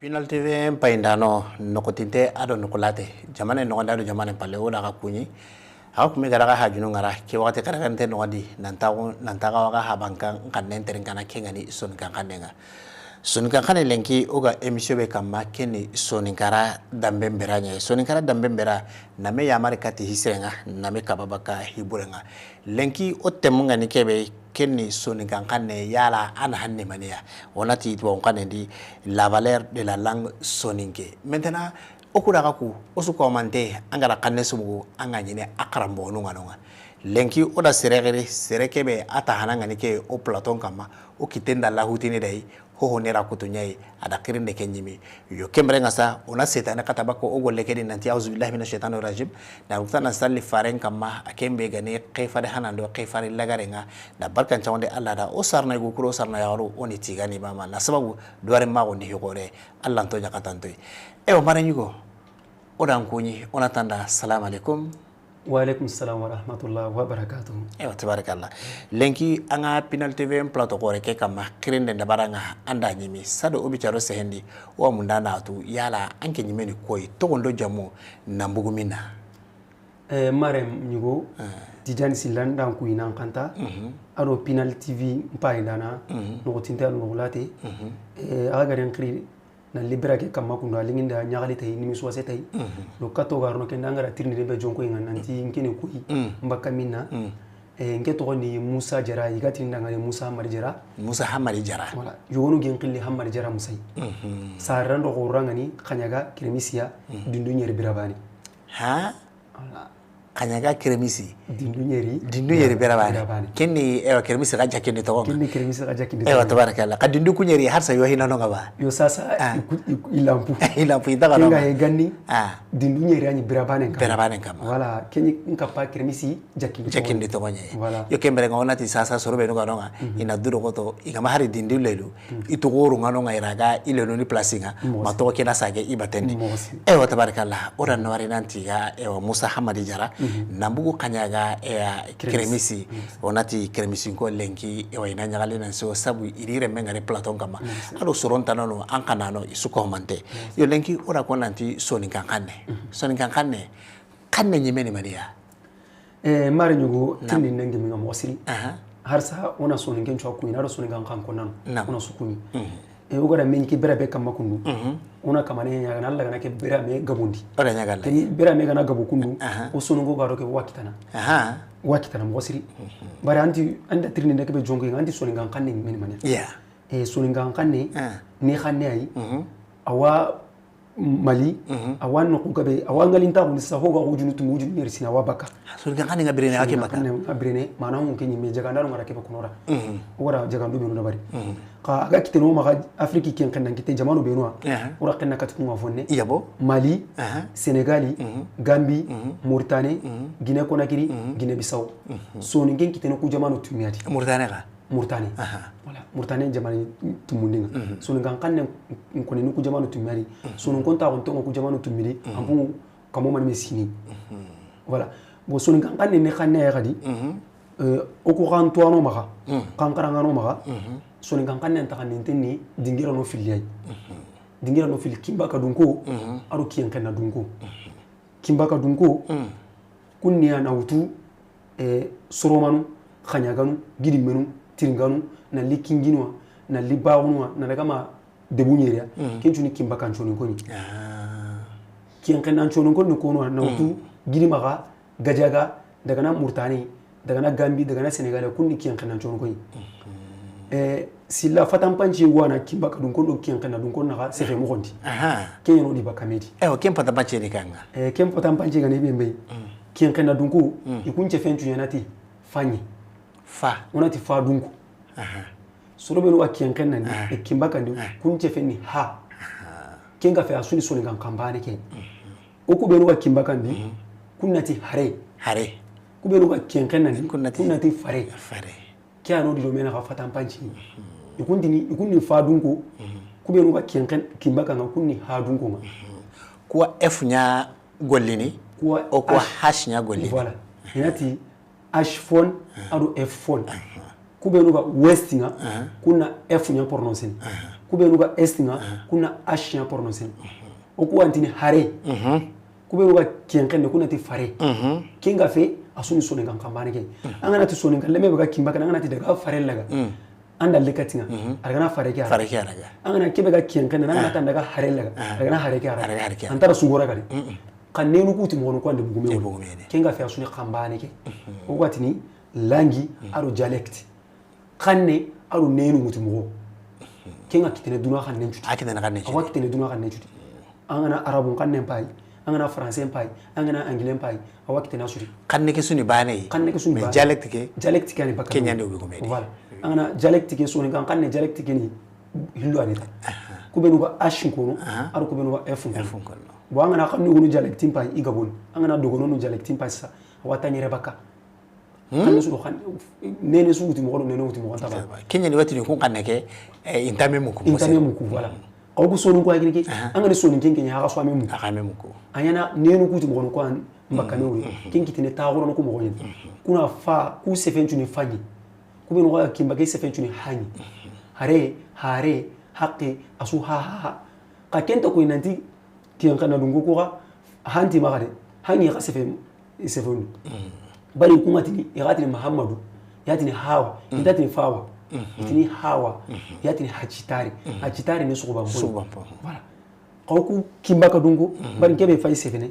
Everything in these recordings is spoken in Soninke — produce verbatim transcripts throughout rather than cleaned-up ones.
Pinal T V n payindano, noxotinte a do noxolate, jamane noxonde a do jamane palle, o da xa kuɲi. Axa kume ga da xa hajunu ŋara, ke waxati xerexerente noxondi, nantaxu, nantaxa waxa habankan xannen terinkana ke ŋa ni Soninkan xannen ŋa. Soninkan xannen lenki, o ga émission be kamma, ke ni Soninkara damben bera ɲa. Soninkara damben bera, na me yamari kati hisiren ŋa, na me kaba baka hiburen ŋa. Lenki o temu ŋa ni kebe, ke ni Soninkan xanne, yala a na hanne maniya. O na ti tubabu xannen di, la valeur de la langue soninké. Maintenant, o ku da xa ku, o su komante, an ga da xanne sumugu, an ga ɲine a xaranboxonu ŋa no ŋa. Lenki o da sere xiri, sere kebe a ta hana ŋa ni ke o plateau kamma, o kitten da lahutini dayi, hoho ne ra kutu ɲayi, a da xirinde ke ɲimi. Yo, ken bere ŋa sa, o na setane xata bako o golle ke di nanti, auzu billahi mina shaitani rajim. Na rukta na salli faren kamma, a ken be ga ni xefare hanando, xefare lagare ŋa, na barkan cagonde Allah da, o sarna yugo kuro, o sarna yaxaru, o ni tigani bama, na sababu duware maxo ndi hixore, Allah nto ɲaxatantoy. Ewa, mara ɲugo, o da n kuɲi, o na tanda, salam alaikum. Wa alaikum salam wa rahmatullah wa barakatuh. Ewa, tabarakallah. Lenki, an ga Pinal T V n plateau xore ke kamma, xirinde ndabara ŋa, an da ɲimi, sado o bicaro sehendi, o wa munda na tu, yala, an ke ɲimeni koyi, toxon do jamu, na mbugu mina. Eh, mare ɲugo, Tijani Silla n da n kuyi na n xanta, a do Pinal T V n payindana, noxotinte a do noxolate, eh, axa ga da n xiri, na libera ke kamma kundu, a linginda ɲaxali tayi, nimisuwase tayi. Do kato ga rono kenda, an ga da tirindini be jonko i ŋa nanti n ke ni koyi, n baka mina. Eh, n ke toxo ni Musa Jara, i ga ti n da ŋa ni Musa Hamadi Jara. Musa Hamadi Jara. Voilà. Yogonu gen xilli Hamadi Jara Musayi. Sarran do xorra ŋa ni, Xaɲaga, Keremisiya, Dindu ɲeri birabane. Ha? Voilà. Xaɲaga, Keremisi. Dindu ɲeri. Dindu ɲeri birabane. Birabane. Ken ni, ewa, Keremisi xa jakindi toxo ŋa. Ken ni Keremisi xa jakindi toxo ŋa. Ewa, tabarakallah. Xa Dindu ku ɲeri, har sa yo hina no ŋa ba? Yo sasa, i ku-, i ku-, i lampu. I lampu, i daga no ŋa. Ken ga he ganni, Dindu ɲeri a ɲi birabane kamma. Birabane kamma. Voilà, ken ni n kappa Keremisi jakindi toxo ɲa. Jakindi toxo ɲa. Voilà. Yo, ken bere ŋa o na ti sasa soro be no ga no ŋa, i na duro goto, i ga ma hari Dindu lelu. I toxoru ŋa no ŋa, i ra ga i lenu ni place ŋa, ma toxo ke na sage i batendi. Ewa, tabarakallah, o da nawari nanti ga, ewa, Musa Hamadi Jara, na mbugu Xaɲaga, ewa, Keremisi, o na ti Keremisi n ko lenki, ewa, i na ɲaxali nan so, sabu i ri renme ŋari plateau kamma. A do soron tanano, an xanano, i su komante. Yo, lenki, o da ko nanti Soninkan xanne. Soninkan xanne, xanne ɲimeni maniya. Eh, mare ɲugo, tindi nangi mi ŋa moxo siri. Aha. Har sa, o na Soninken cuwa kuɲi, na do Soninkan xan konano. Naam. O na su kuɲi. Eh, o ga da me ɲi ke bera be kamma kundu. O na kamane ɲaga na, Allah ga na ke bera me gabundi. O da ɲaga Allah. Ken bera me ga na gabu kundu. Aha. O Soninko ga do ke wa kitana. Aha. Wa kitana moxo siri. Bari anti, an da tirindi nda ke be jonko, anti Soninkan xanne ɲimeni maniya. Ya. Eh, Soninkan xanne, ni xanne ayi. Awa Mali, a wa noxu gabe, a wa ŋalintaxu ni saxo ga wujunu tumu, wujunu ɲeri sina wa baka. Soninkan xanne ŋa birene, a ke baka. Soninkan xanne ŋa birene, mana hun ke ɲimme jagandano ŋa ra ke be kunora. O wara jagandu benu dabari. Xa a ga kiteno maxa Afrique ken xenna kite jamano benu wa. O ra xenna kati kunga fonne. Yabo. Mali, Sénégal, Gambie, Mauritanie, Guinée Conakry, Guinée Bissau. Soninken kiteno ku jamano tumiyati. Mauritanie xa. Mauritanie. Aha. Voilà. Mauritanie jamani tumundi ŋa. Soninkan xanne n koni ni ku jamanu tumiyari. Soninko nta xon tongo ku jamanu tumiri. An bu kamo mani me sini. Voilà. Bon, Soninkan xanne ni xanne ya xadi. Euh, o ku xan tuwano maxa. Xan xarangano maxa. Soninkan xanne nta xanne ntenni dingira no fili ay. Dingira no fili kinba ka dunko. Aro kiyen xenna dunko. Kinba ka dunko. Kunniya na wutu, eh, soromanu, xaɲaganu, gidimenu, tiringanu, na li kinginuwa, na li baxunuwa, na daga ma debu ɲeriya. Ken cuni kinba kan conin koni. Kiyen xennan conin koni konuwa, na wutu gidimaxa, gajaga, daga na Murtani, daga na Gambi, daga na Senegal, kunni kiyen xennan conin koni. Eh, silla fatanpanci wana kinba ka dun kondo kiyen xenna dun kon naxa sefe moxondi. Aha. Ken yeno di bakamedi. Ewa, ken fatanpanci ni kanga. Eh, ken fatanpanci ga ne be mbey. Kiyen xenna dunko, i kun ce fen cuɲanati, faɲi. Fa. Wonati fa dunko. Aha. Soro benu wa kiyen xenna ni, e kinba kandi, kun ce fen ni ha. Ken ga fe a suni Soninkan xanbane ke. O ku benu wa kinba kandi, kun nati hare. Hare. Ku benu wa kiyen xenna ni, kun nati fare. Fare. Ke ano di do mena xa fatanpanci. I kun tini, i kun ni fa dunko, ku benu ga kiyen xen, kinba kanga kun ni ha dunko nga. Kuwa F ɲa gollini, kuwa o kuwa H ɲa gollini. Voilà. Inati H phone, ado F phone. Ku benu ga west nga, kun na F ɲa prononcer ni. Ku beenu ga est ŋa, ku na H ɲa prononcer. O ku wa tini hare. Ku beenu ga kenxene, ku na ti fare. Ken ga fe, a su ni soninkan xanbane ke. An ga na ti soninkan lemme be ga kinba ke, an ga na ti daga fare laga. An da le kati ŋa, a daga na fare ke a raga. An ga na ke be ga kenxene, an ga na ti an daga hare laga, a daga na hare ke a raga. An ta ra sugo raga de. Xa neenu ku ti moxo ni, ku wa nde bugume. Ken ga fe, a su ni xanbane ke. O ku wa tini langue a do dialecte. Xanne a do neenu ŋutu moxo. Ken ŋa kitene duna xannen cuti. A kitene xannen cuti. A wa kitene duna xannen cuti. An ga na arabun xannen payi, an ga na français payi, an ga na anglais payi, a wa kitene a su di. Xanne ke su ni baane yi. Xanne ke su ni baane. Mais dialecte ke, dialecte ke a ni bakka. Ken ɲa ni o be gomedi. Voilà. An ga na dialecte ke, soninkan xanne dialecte ke ni hillo a ni ta. Ku beenu ga H n kono, a do ku beenu ga F n kono. Bon, an ga na xannu gonu dialecte payi, i ga boni. An ga na dogononu dialecte payi sa, a wa ta ɲere bakka. Xanne su do xanne, neene su wuti moxo do neene wuti moxo nta ba. Ken ɲa ni wa tini kun xanne ke, eh, i nta me muku. I nta me muku, voilà. Xa o ku soninko ya gini ke, an ga ni soninken ke ɲa, a xa su a me muku. A xa me muku. A ɲa na neenu ku ti moxo ni, ku wa mbakka me wuri. Ken kitene taaxurano ku moxo ɲa ni. Ku na fa, ku sefen cu ni fa ɲi. Ku beenu ga kinba ke sefen cu ni ha ɲi. Hare, hare, haqe, a su ha, ha, ha. Xa ken ta koyi nanti Kenxenadunko ku xa ha nti maxa de, ha ɲi xa sefe, sefendu. Bari ku ŋa tini, i xa tini Mahamadu, i ya tini Hawa, i nta tini Fawa. I tini Hawa, i ya tini Hacitari. Hacitari ni suxubanpo. Suxubanpo. Voilà. Xa o ku kinbakadunko, bari ke be fayi sefene,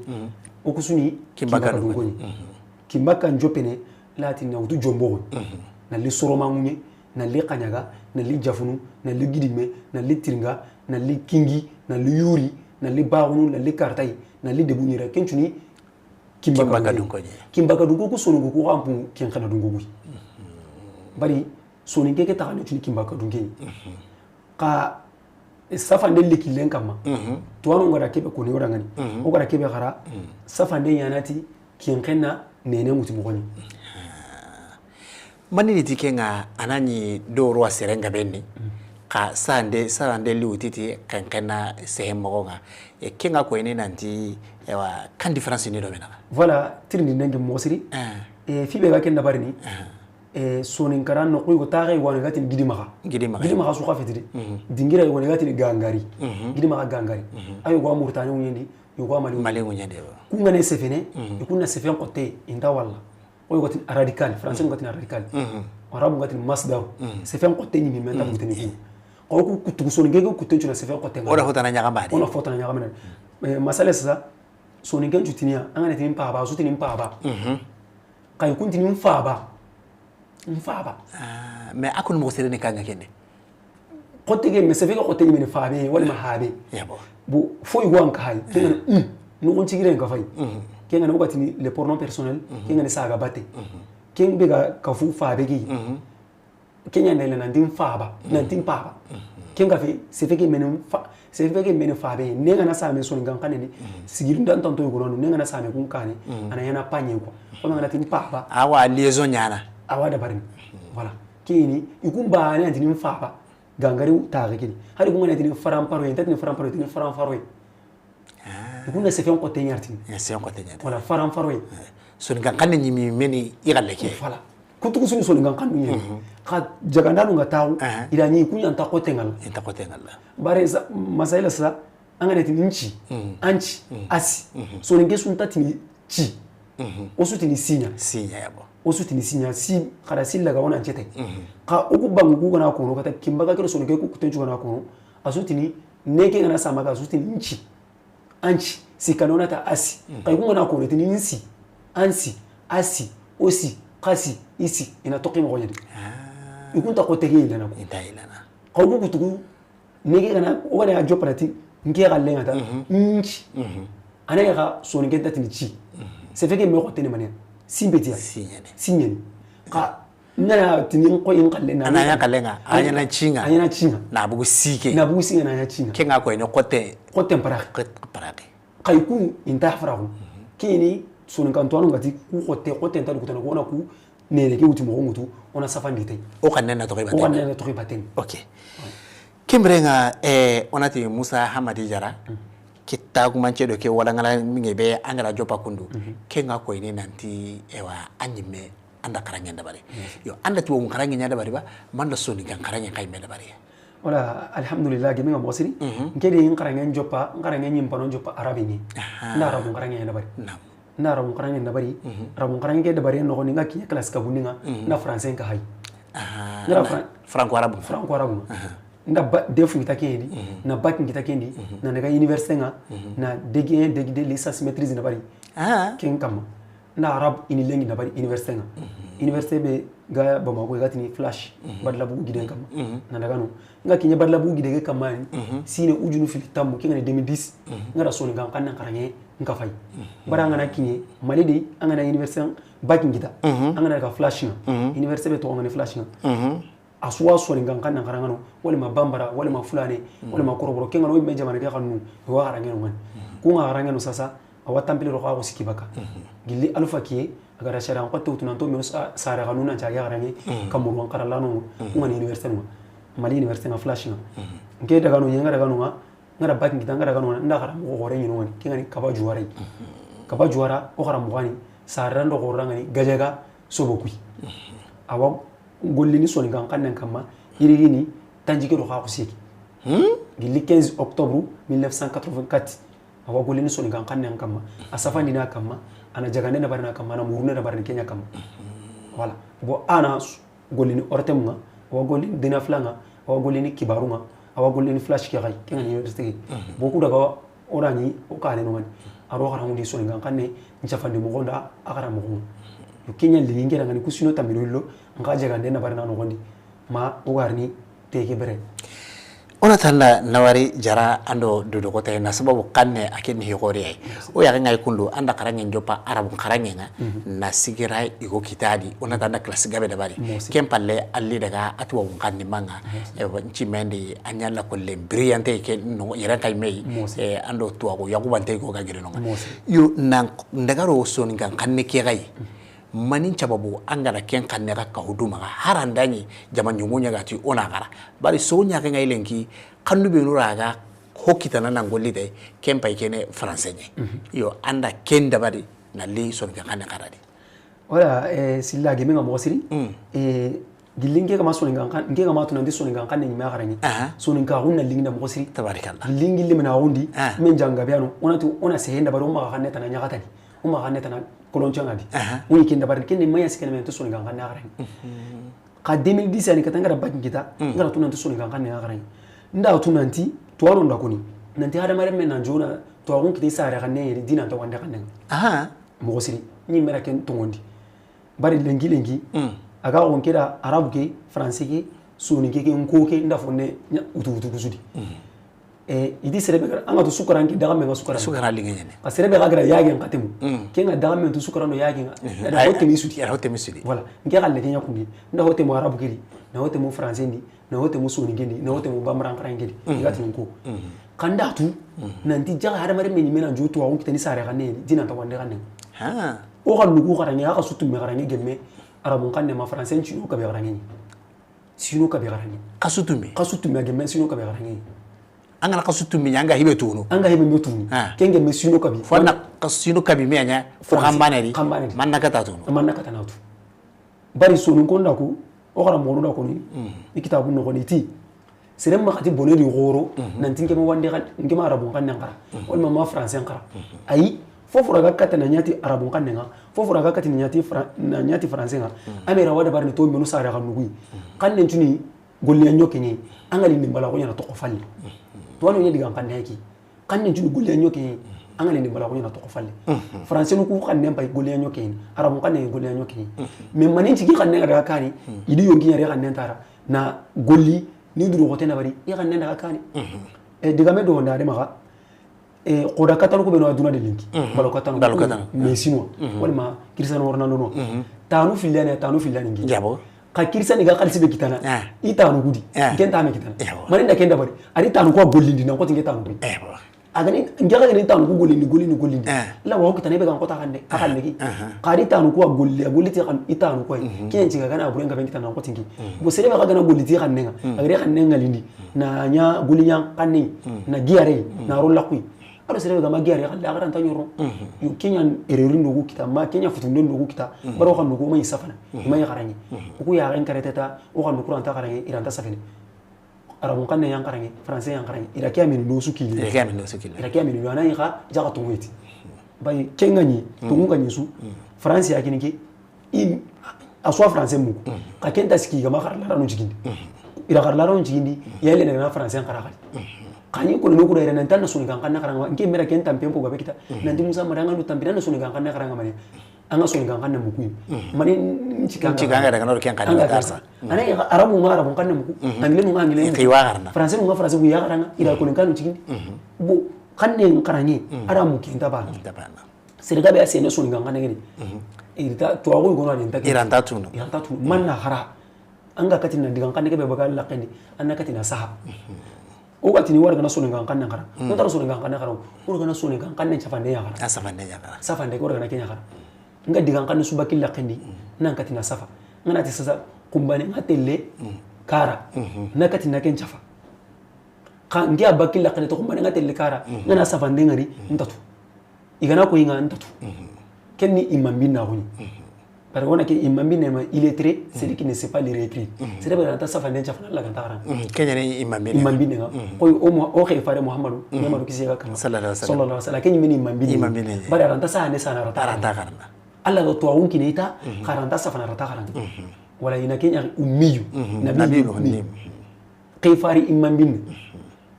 o ku su ni kinbakadunko ni. Kinbakan joppene, la tini na wutu jomboxo. Na li soromaŋuɲe, na li xaɲaga, na li jafunu, na li gidime, na li tiringa, na li kingi, na li yuri, na li baxunu, na li kartayi, na li debu ɲira. Ken cu ni kinbakadunko. Kinbakadunko ɲi. Kinbakadunko ku soninko ku xa npu kenxenadunko ku yi. Bari soninke ke taxande cu ni kinbakadunke yi. Xa safande likillen kamma. Tuwaano nga da kebe koni o da ŋa ni. O ga da kebe xara, safande ɲa na ti kenxena neene ŋutu moxo ɲi. Mani ni ti ke ŋa, a na ɲi do ro wa sere nga be ni. Xa safande, safande li wuti ti kenxena sehe moxo ŋa. E ke ŋa koyini nanti, ewa, kan différence ni do me naxa. Voilà, tirindi nenge moxo siri. E fi be ga ken dabarini. E, soninkaara noqu yogo taaxe yogo wa no i ga tini Gidimaxa. Gidimaxa. Gidimaxa su xa feti de. Dingira yogo no i ga tini Gangari. Gidimaxa Gangari. A yogo wa Muritaani ŋuɲendi, yogo wa Mali ŋuɲendi. Mali ŋuɲendi, wa. Ku ŋa ne sefene, i ku na sefen xote, i nta walla. O yogo tini radical, français nu ga tini radical. Arabu nu ga tini masdar. Sefen xote ɲi ni me nta kuteni ku. Xa o ku kutu soninke ke kuten cu na sefen xote ŋa. O da fo tana ɲaxamane. O na fo tana ɲaxamane. E, masala sasa, soninken cu tini ya, an ga na tini mpaba, a su tini mpaba. Xa i ku tini nfaba. Nfaba. Ah, mais a ku ni moxo sere ni ka ŋa kende. Xote ke, mais sefe ke xote ɲi me ni fabe, wala ma habe. Ya bon. Bon, fo i wa n ka hay. Ke ŋa ni, um, noxon cigire n ka fay. Ke ŋa ni o ga tini le pronom personnel, ke ŋa ni saga bate. Ke be ga kafu fabe ke. Ke ɲa nda i la nanti nfaba, nanti npaba. Ke ŋa fe, sefe ke me ni fa, sefe ke me ni fabe, ne ŋa na same soninkan xanne ni, sigiri nda ntanto yogo no, ne ŋa na same kun kaane, a na ɲaana paɲe quoi. Comme ŋa na ti npaba. Awa, liaison ɲaana. Awa dabarini. Voilà. Ke ni, i ku baane a tini nfaba, Gangari taaxe ke ni. Hari ku ŋa na tini faranparo, i nta tini faranparo, i tini faranfaro. I ku na sefen xote ɲa a tini. Sefen xote ɲa a tini. Voilà, faranfaro. Soninkan xanne ɲi me ni i xalle ke. Voilà. Kutu ku su ni soninkan xannu ɲi. Xa jagandanu nga taaxu, i da ɲi ku ɲa nta xote ŋa la. I nta xote ŋa la. Bare sa, masala sa, an ga na tini nci, anci, asi. Soninke su nta tini ci. O su tini si ɲa. Si ɲa, ya bon. O su tini si ɲa, si, xara si laga o na nce te. Xa o ku bangu ku ga na kono, kata kinbaga ke do soninke ku kuten cu ga na kono, a su tini, ne ke ga na sama ga, a su tini nci. Anci, si kano na ta asi. Xa i ku ŋa na kono tini nsi, ansi, asi, osi, xasi, isi, i na toxi moxo ɲa di. I ku nta xote ke yillana ko. I nta yillana. Xa o ku kutu ku, ne ke ga na, o ga na ya joppa na ti, nke xalle ŋa ta, nci. A na ya xa soninke nta tini ci. Sefe ke me xote ni mane ya. Si n betiya. Si ɲa ni. Si ɲa ni. Xa N ga na tini n xo in xalle na. A na ɲa xalle ŋa, a ɲaana ci ŋa. A ɲaana ci ŋa. Na bugu si ke. Na bugu si ŋa na ɲa ci ŋa. Ke ŋa koyini xote. Xote nparaxi. Xote nparaxi. Xa i ku i nta faraxu. Ke ni soninkan tuwaano nga ti ku xote, xote nta dugutana ko na ku nene ke wuti moxo ŋutu, o na safandi te. O xanne na toxi baten. O xanne na toxi baten. Ok. Ken bire ŋa, eh, o na ti Musa Hamadi Jara. Ke taagumance do ke walaŋala ŋe be an ga ra joppa kundu. Ke ŋa koyini nanti, ewa, a ɲi me an da xaraŋen dabari. Yo, an da tuwaawu xaraŋen ɲa dabari ba, ma an da soninkan xaraŋen xa yi me dabari ya. Wala, alhamdulillah, gemi ŋa moxo siri. Mhm. N ke di n xaranŋe n joppa, n xaranŋe ɲi n pano n joppa arabe ɲi. Aha. N da arabu xaranŋe dabari. Naam. N da arabu xaranŋe dabari. Mhm. Arabu xaranŋe ke dabari noxondi n ga kiɲe classe kabundi ŋa, mhm, n da français n ka hayi. Aha. N da fran-, franco arabe. Franco arabe. Aha. N da ba-, D E F n kita ken di, mhm, na bac n kita ken di, mhm, na daga université ŋa, mhm, na D G un, D G deux, licence, maîtrise dabari. Ah. Ken kamma. N da arabe i ni lenki dabari université ŋa. Mhm. Université be ga Bamako, i ga tini Flash, mhm, Badalabugu giden kamma. Mhm. Na daga no. N ga kiɲe Badalabugu gide ke kamma ni, mhm, sine ujunu fili tammu, ken ŋa ni deux mille dix, mhm, n ga da soninkan xannen xaranŋe n ka fayi. Mhm. Bari an ga na kiɲe, Mali de, an ga na université bac n kita, mhm, an ga na daga Flash ŋa, mhm, université be toxo ŋa ni Flash ŋa. Mhm. A su wa soninkan xannen xaranŋa no, walima Bambara, walima Fulane, mhm, walima Koroboro, ken ŋa no, i me jamaane ke xannu, i wa xaranŋe no ŋa ni. Mhm. Ku ŋa xaranŋe no sasa, a wa tanpille do xaxu sikki baka. Mhm. Gilli Alpha kiye, a ga da sariyan xotte wutu nanto menu sa-, saare xannu nan caage xaranŋe, mhm, Cameroun xaralano, mhm, ku ŋa ni université ŋa, Mali université ŋa Flash ŋa. Mhm. N ke daga no, n ga daga no ŋa, n ga da bac n kita, n ga daga no ŋa, n da xaranmoxo xoore ɲi no ŋa ni, ken ŋa ni Kaba Juwara yi. Mhm. Kaba Juwara, o xaranmoxo ŋa ni, saare ran do xoore ŋa ni, Gajaga, Sobokuyi. Mhm. A wa gollini soninkan xannen kamma, yirigi ni tanjikke do xaxu sikki. Hmm? Gilli quinze octobre mille neuf cent quatre-vingt-quatre. A wa gollini soninkan xannen kamma, a safandini a kamma, a na jagande na barini a kamma, a na murunde na barini ken ɲa kamma. Voilà. Bon, a na s-, gollini O R T M ŋa, a wa gollini Dinafla ŋa, a wa gollini Kibaru ŋa, a wa gollini Flash ke xayi, ken ŋa ni université ke. Mhm. Bon, ku daga o da ɲi, o kaane no ŋa ni. A ro xaranŋundi soninkan xanne, n cafandi moxo n da, a xaranmoxo ŋa. Yo, ken ɲa lingi n ke da ŋa ni ku sino tanmi do yillo, n xa jagande na barini a noxondi. Ma o ga ri ni te ke bere. O na tanda na wari jara an do dodo ko te na sababu xanne a ke ni hi xori ay. O ya ŋa i kundu an da xaranŋe n joppa arabu xaranŋe ŋa, mhm, na sigira i go kita di. O na tanda classe gabe dabari. Mosi. Ken palle alli daga a tuwaaxu xanni maŋa. Mosi. E, n ci mendi a ɲa la kolle brillante ke no yere kay mey. Mosi. E, an do tuwaaxu yaxubante go ga giri no ŋa. Mosi. Yo nan daga ro soninkan xanne ke xayi. Mhm. Mani sababu an ga na ken xanne xa kahu du maxa, hari an da ɲi jama ɲuŋu ɲa ga ti o na xara. Bari so ɲa ke ŋa i lenki, xannu be nu ra ga ho kitana nan golli de, ken pay kene français ɲi. Mhm. Yo, an da ken dabari na li soninkan xanne xara di. Wala, eh, silla gemi ŋa moxo siri. Mm. Eh, gilli n ke ga ma soninkan xan-, n ke ga ma tu nanti soninkan xanne ɲi me a xaranŋe. Aha. Soninkaxu na lingi n da moxo siri. Tabarakallah. Gilli n gilli mina xundi, ah, men janga be ano, o na tu, o na sehen dabari, o maxa xanne tana ɲaxatani. O maxa xanne tana koloncaŋa di. Aha. O ni ken dabari, ken ni ma ɲa sikene me n tu soninkan xanne a xaranŋe. Mhm. Xa deux mille dix yani kata n ga da bac n kita, mm, n ga da tu nanti soninkan xanne a xaranŋe. N da tu nanti, tuwaano n da koni. Nanti hadamaren me nan jona, tuwaaxu n kita i saare xanne yeri, di nan ta wande xanne. Aha. Moxo siri, ɲi me ra ken toŋondi. Bari lenki lenki, mm, a ga xo n ke da arabu ke, français ke, soninke ke, n ko ke, n da fo ne ɲa wutu wutu kusu di. Mm. E, i di sere be ga ra, an ga tu sukara n ke daga me ŋa sukara. Sukara linge ɲene. Xa sere be ga ra yaagen xa temu. Mm. Ken ŋa daga me tu sukara no yaagen ŋa. Mhm. A da ho temi su di. A da ho temi su di. Voilà. N ke xa le ke ɲa kundi. N da ho temu arabu ke di. Na ho temu français ndi. Na ho temu soninke ndi, na ho temu bambaran xaranŋe ndi, mhm, i ga ti n ko. Mhm. Xa n da tu, mhm, nanti jaga hadamaren me ɲi me nan jo tuwaaxu n kita ni saare xanne, di nan ta wande xanne. Ha. O xa lugu xaranŋe, a xa su tumme xaranŋe gemme, arabu xanne ma français n sino kabe xaranŋe ɲi. Sino kabe xaranŋe. Xa su tumme? Xa su tumme a gemme sino kabe xaranŋe. An ga na xa su tumme ɲa, an ga hibe tunu. An ga hibe me tunu. Ha. Ken gemme sino kabe. Fo na xa sino kabe me ɲa, fo français. Xanbane di. Xanbane di. Manna kata tunu. Manna kata na tu. Bari soninko n da ko, o xaranmoxonu da koni, mm, i kitaabu noxoni ti, sere ma xati bone di xoro, mhm, nanti n ke ma wande xan-, n ke ma arabu xanne n xara, mhm, walima ma français n xara. Mhm. Ayi, fofo ra ga kata na ɲa ti arabu xanne ŋa, fofo ra ga kata na ɲa ti fran-, na ɲa ti français ŋa, mhm, a me ra wa dabari ni to menu saare xannu guyi. Mhm. Xanne n tuni golliya ɲoke ɲi, an ga li ni bala ko ɲa na toxo falle. Mhm. Tuwaano ɲa diga xanne ki. Xanne n tuni golliya ɲoke, an ga ni bala ko ɲa na toxo falle. Mhm. Français nu ku xanne n pay golliya ɲoke, arabu xanne golliya ɲoke. Mhm. Mais mani n cigi xanne n ga daga kani, mhm, i di yonki ɲa re xanne n tara, na golli, ni duro xote na bari, i xanne n daga kani. Mhm. E, digame do nda de maxa, e, xo da katanu ku be no a duna de linki. Mhm. Balo katanu. Balo katanu. Mais sino. Mhm. Walima Cristiano Ronaldo no. Mhm. Tanu fillani, tanu fillani ngi. Jabo. Xa Kirisani ga xalisi be kitana, ah, i tanu ku di. Ah. N ke nta me kitana. Ewa. Mani n da ken dabari. A di tanu ku a gollindi, nan xoti n ke tanu ku. Ewa. A ga ni, n ke xa ga ni tanu ku gollindi, gollindi, gollindi. Ah. La wa kitana be ga n xota xande, a xande ki. Aha. Xa di tanu ku a golli, a golli ti xan, i tanu ku. Mhm. Ken ci ga na bure n ga be kitana, nan xoti n ke. Mhm. Bo sere be ga na golli ti xanne ŋa. Mhm. A ga ri xanne ŋa lindi. Mhm. Na ɲa golli ɲa xanne. Mhm. Na giyare, mhm, na rolla ku. A do sere be ga ma giyare xalle, a ga ra nta ɲoro. Mhm. Yo, ken ɲa erreur ndo ku kita, ma ken ɲa futunde ndo ku kita. Mhm. Baro xannu ku ma i safana, mhm, ma i xaranŋe. Mhm. O ku ya ga n karete ta, o xannu ku ra nta xaranŋe, i ra nta safene. Arabun xanne yan xaraŋe, français yan xaraŋe. I ra ke ya mini no su kille. I ra ke ya mini no su kille. I ra ke ya mini no, a na yi xa jaxa tonŋu ya ti. Bayi, ke ŋa ɲi, tonŋu ga ɲi su, français ya kini ke, i, a su wa français mugu. Xa ken ta sikki i ga ma xara laranu jigindi. I ra xara laranu jigindi, ya le na français yan xara xadi. Xa ni ko no ku da yere nan ta na Soninkan xanne xaraŋa, n ke mera ken tampen po gabe kita. Nan ti Musa Mara ŋa no tampi nan na Soninkan xanne xaraŋa mani. An ga Soninkan xanne mugu yi. Mani n ci ka n ga daga no ken xanne darsa. A na yi xa Arabu ŋa Arabun xanne mugu. Anglais nu ŋa Anglais mugu. Français nu ŋa français mugu ya xaraŋa. I ra ko ni kanu jigindi. Bo xanne xaraŋe, a ra mugu ken ta bana. Sere gabe a sene Soninkan xanne ŋa ni. I ra ta tuwaxu gono a ni ta ke. I ra ta tunu. I ra ta tunu. Man na xara. An ga kati na digan xanne ke be baga laxendi, an na kati na saha. O ga ti ni wara ga na Soninkan xanne xara. O ta ra Soninkan xanne xara. O ga na Soninkan xanne cafande ya xara. A safande ya xara. Safande ko wara ga na ken ya xara. N ga digan xanne su baki laxendi, nan kati na safa. N ga na ti sasa xumbane n ga telle kara. Na kati na ken cafa. Xa n ke a baki laxendi to xumbane n ga telle kara. N ga na safande ŋari, n ta tu. I ga na ko i ŋa n ta tu. Ken ni imam bin na xuni. Parce que wona ke imam bin ne ma illettré, celui qui ne sait pas lire et écrire. C'est vrai, a ra nta safande cafana la ganta xaran. Ken ya ni imam bin ne. Imam bin ne ŋa. Koy o mo, o xey fare Muhammadu, Muhammadu kisi ga kama. Sallallahu alaihi wasallam. Sallallahu alaihi wasallam. Ken ni imam bin ne. Imam bin ne. Bari a ra nta sahane sana ra ta xaran. A ra ta xaran. Allah do to awun kine i ta, xa ra nta safana ra ta xaran. Wala i na ken ya ummiyu. Nabi ummi. Xey fare imam bin ne.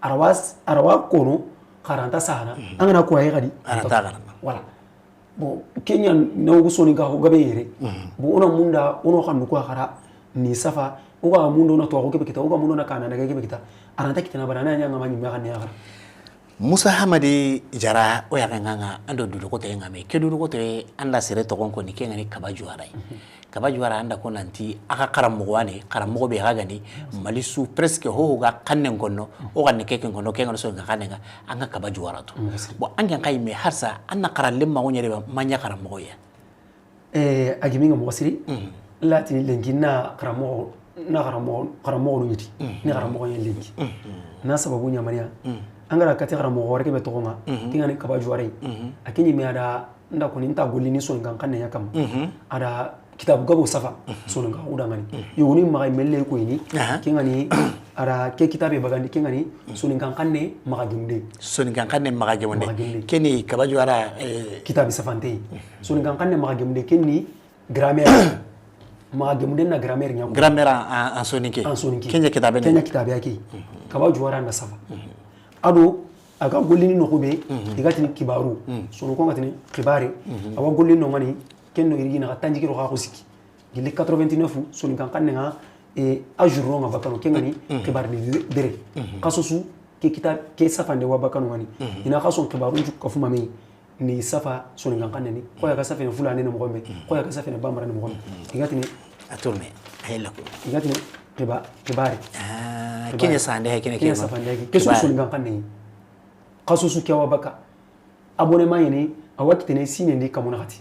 A ra wa, a ra wa kono, xa ra nta sahana. An ga na ko ay xadi. A ra ta xaran. Wala. Bon, ken ya na o ku Soninka xo gabe yere. Bon, o na munda, o na xannu ko a xara, ni safa, o ga munda o na to xo kebe kita, o ga munda o na kana na kebe kita. A ra nta kitana bara, na ɲa ŋa ma ɲi me xanne ya xara. Musa Hamadi Jara, o ya ŋa ŋa, an do dudu ko te ŋa me. Ke dudu ko te, an da sere toxon ko ni ke ŋa ni Kaba Juwara yi. Kaba Juwara, an da ko nanti a xa xaranmoxo wa ni, xaranmoxo be xa ga ni Mali su, presque ho ho ga xannen konno, o xanne ke ken konno, ke ŋa no Soninkan xanne ŋa, an ga Kaba Juwara tu. Bon, an ken xa yi me harsa, an na xaranlenmaxu ɲa de ba, ma ɲa xaranmoxo ya. Eh, a gimi ŋa moxo siri, latini lenki na xaranmoxo, na xaranmoxo, xaranmoxonu ɲi ti, ni xaranmoxo ɲa lenki. Na sababu ɲa mani ya, an ga ra kati xaranmoxo wara ke be toxo ŋa, ke ŋa ni Kaba Juwara yi. A ke ɲi me a da N da ko ni n ta golli ni Soninkan xanne ya kama. A da kitabu gabo safa, Soninkan xu da ŋa ni. Yogoni maxa melle ko yi ni, ke ŋa ni, a da ke kitabe bagandi, ke ŋa ni Soninkan xanne maxa gemunde. Soninkan xanne maxa gemunde. Maxa gemunde. Ke ni Kaba Juwara, eh, kitabe safante. Soninkan xanne maxa gemunde, ke ni grammaire. Maxa gemunde na grammaire ɲa ko. Grammaire en, en, en soninké. En soninké. Ke ɲa kitabe ne. Ke ɲa kitabe ya ke. Kaba Juwara na safa. A do, a ga gollini noxu be, i ga tini Kibaru. Soninko ŋa tini Xibaare. A wa gollini no ŋa ni, ken no i ri gi na xa tanjikke do xa xo sikki. Gilli quatre-vingt-neuf, Soninkan xanne ŋa, eh, a journaux ŋa bakka no, ke ŋa ni Xibaare ni Bere. Xaso su, ke kita, ke safande wa bakka no ŋa ni. I na xason Xibaarun cu kafu ma me. Ni safa Soninkan xanne ni, xo ya ga safene Fulaane ni moxo be, xo ya ga safene Bambara ni moxo be. I ga tini a tourné, a yella ko. I ga tini Xiba-, Xibaare. Ah, Xibaare. Ke ɲa safande, ke ɲa, ke ɲa safande, ke su Soninkan xanne ni. Xaso su ke wa bakka. Abonnement yi ni, a wa kitene siine ndi kamo naxati.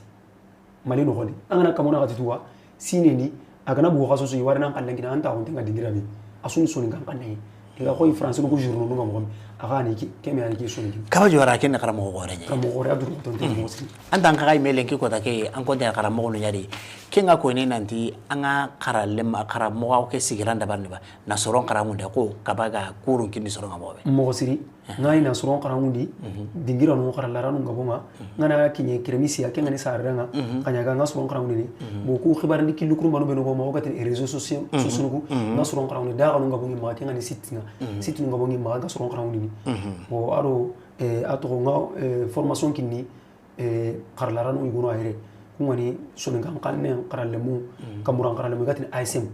Mali noxon di. An ga na kamo naxati tuwa, siine ndi, a ga na bugu xaso su, i wara nan xallen kini, an ta xonte ŋa dingira be. A su ni Soninkan xanne yi. I ga xoyi France no ku journaux nu ŋa moxo be. A ga ni ke, ke me a ni ke Soninke. Kaba Juwara ke ni xaranmoxo xoore ɲa. Xaranmoxo xoore, a duru ko tonte moxo siri. An ta an xa ga yi me lenki kota ke, an konte xaranmoxonu ɲa di. Ke ŋa ko ni nanti, an ga xaranlenma, xaranmoxo ke sigiran dabarini ba. Na soron xaranŋunde xo, Kaba ga kurun kini soron ŋa moxo be. Moxo siri. Ŋa yi na soron xaranŋundi, dingira no xara laranu ŋa bo ŋa, ŋa na kiɲe kremisiya, ke ŋa ni sarira ŋa, xa ɲa ga ŋa soron xaranŋundi ni, bo ku xibaarindi killu kurumanu be no go ma, o ga tini réseaux sociaux, sociaux ku, ŋa soron xaranŋundi, da ga no ŋa bo ŋi maxa, ke ŋa ni site ŋa, site ŋa bo ŋi maxa, ŋa soron xaranŋundi ni. Bo a do, eh, a toxo ŋa, eh, formation kinni, Eh, xara laranu yigono a yere. Ku ŋa ni Soninkan xanne xaranlenmu, kamuran xaranlenmu, i ga tini A S M.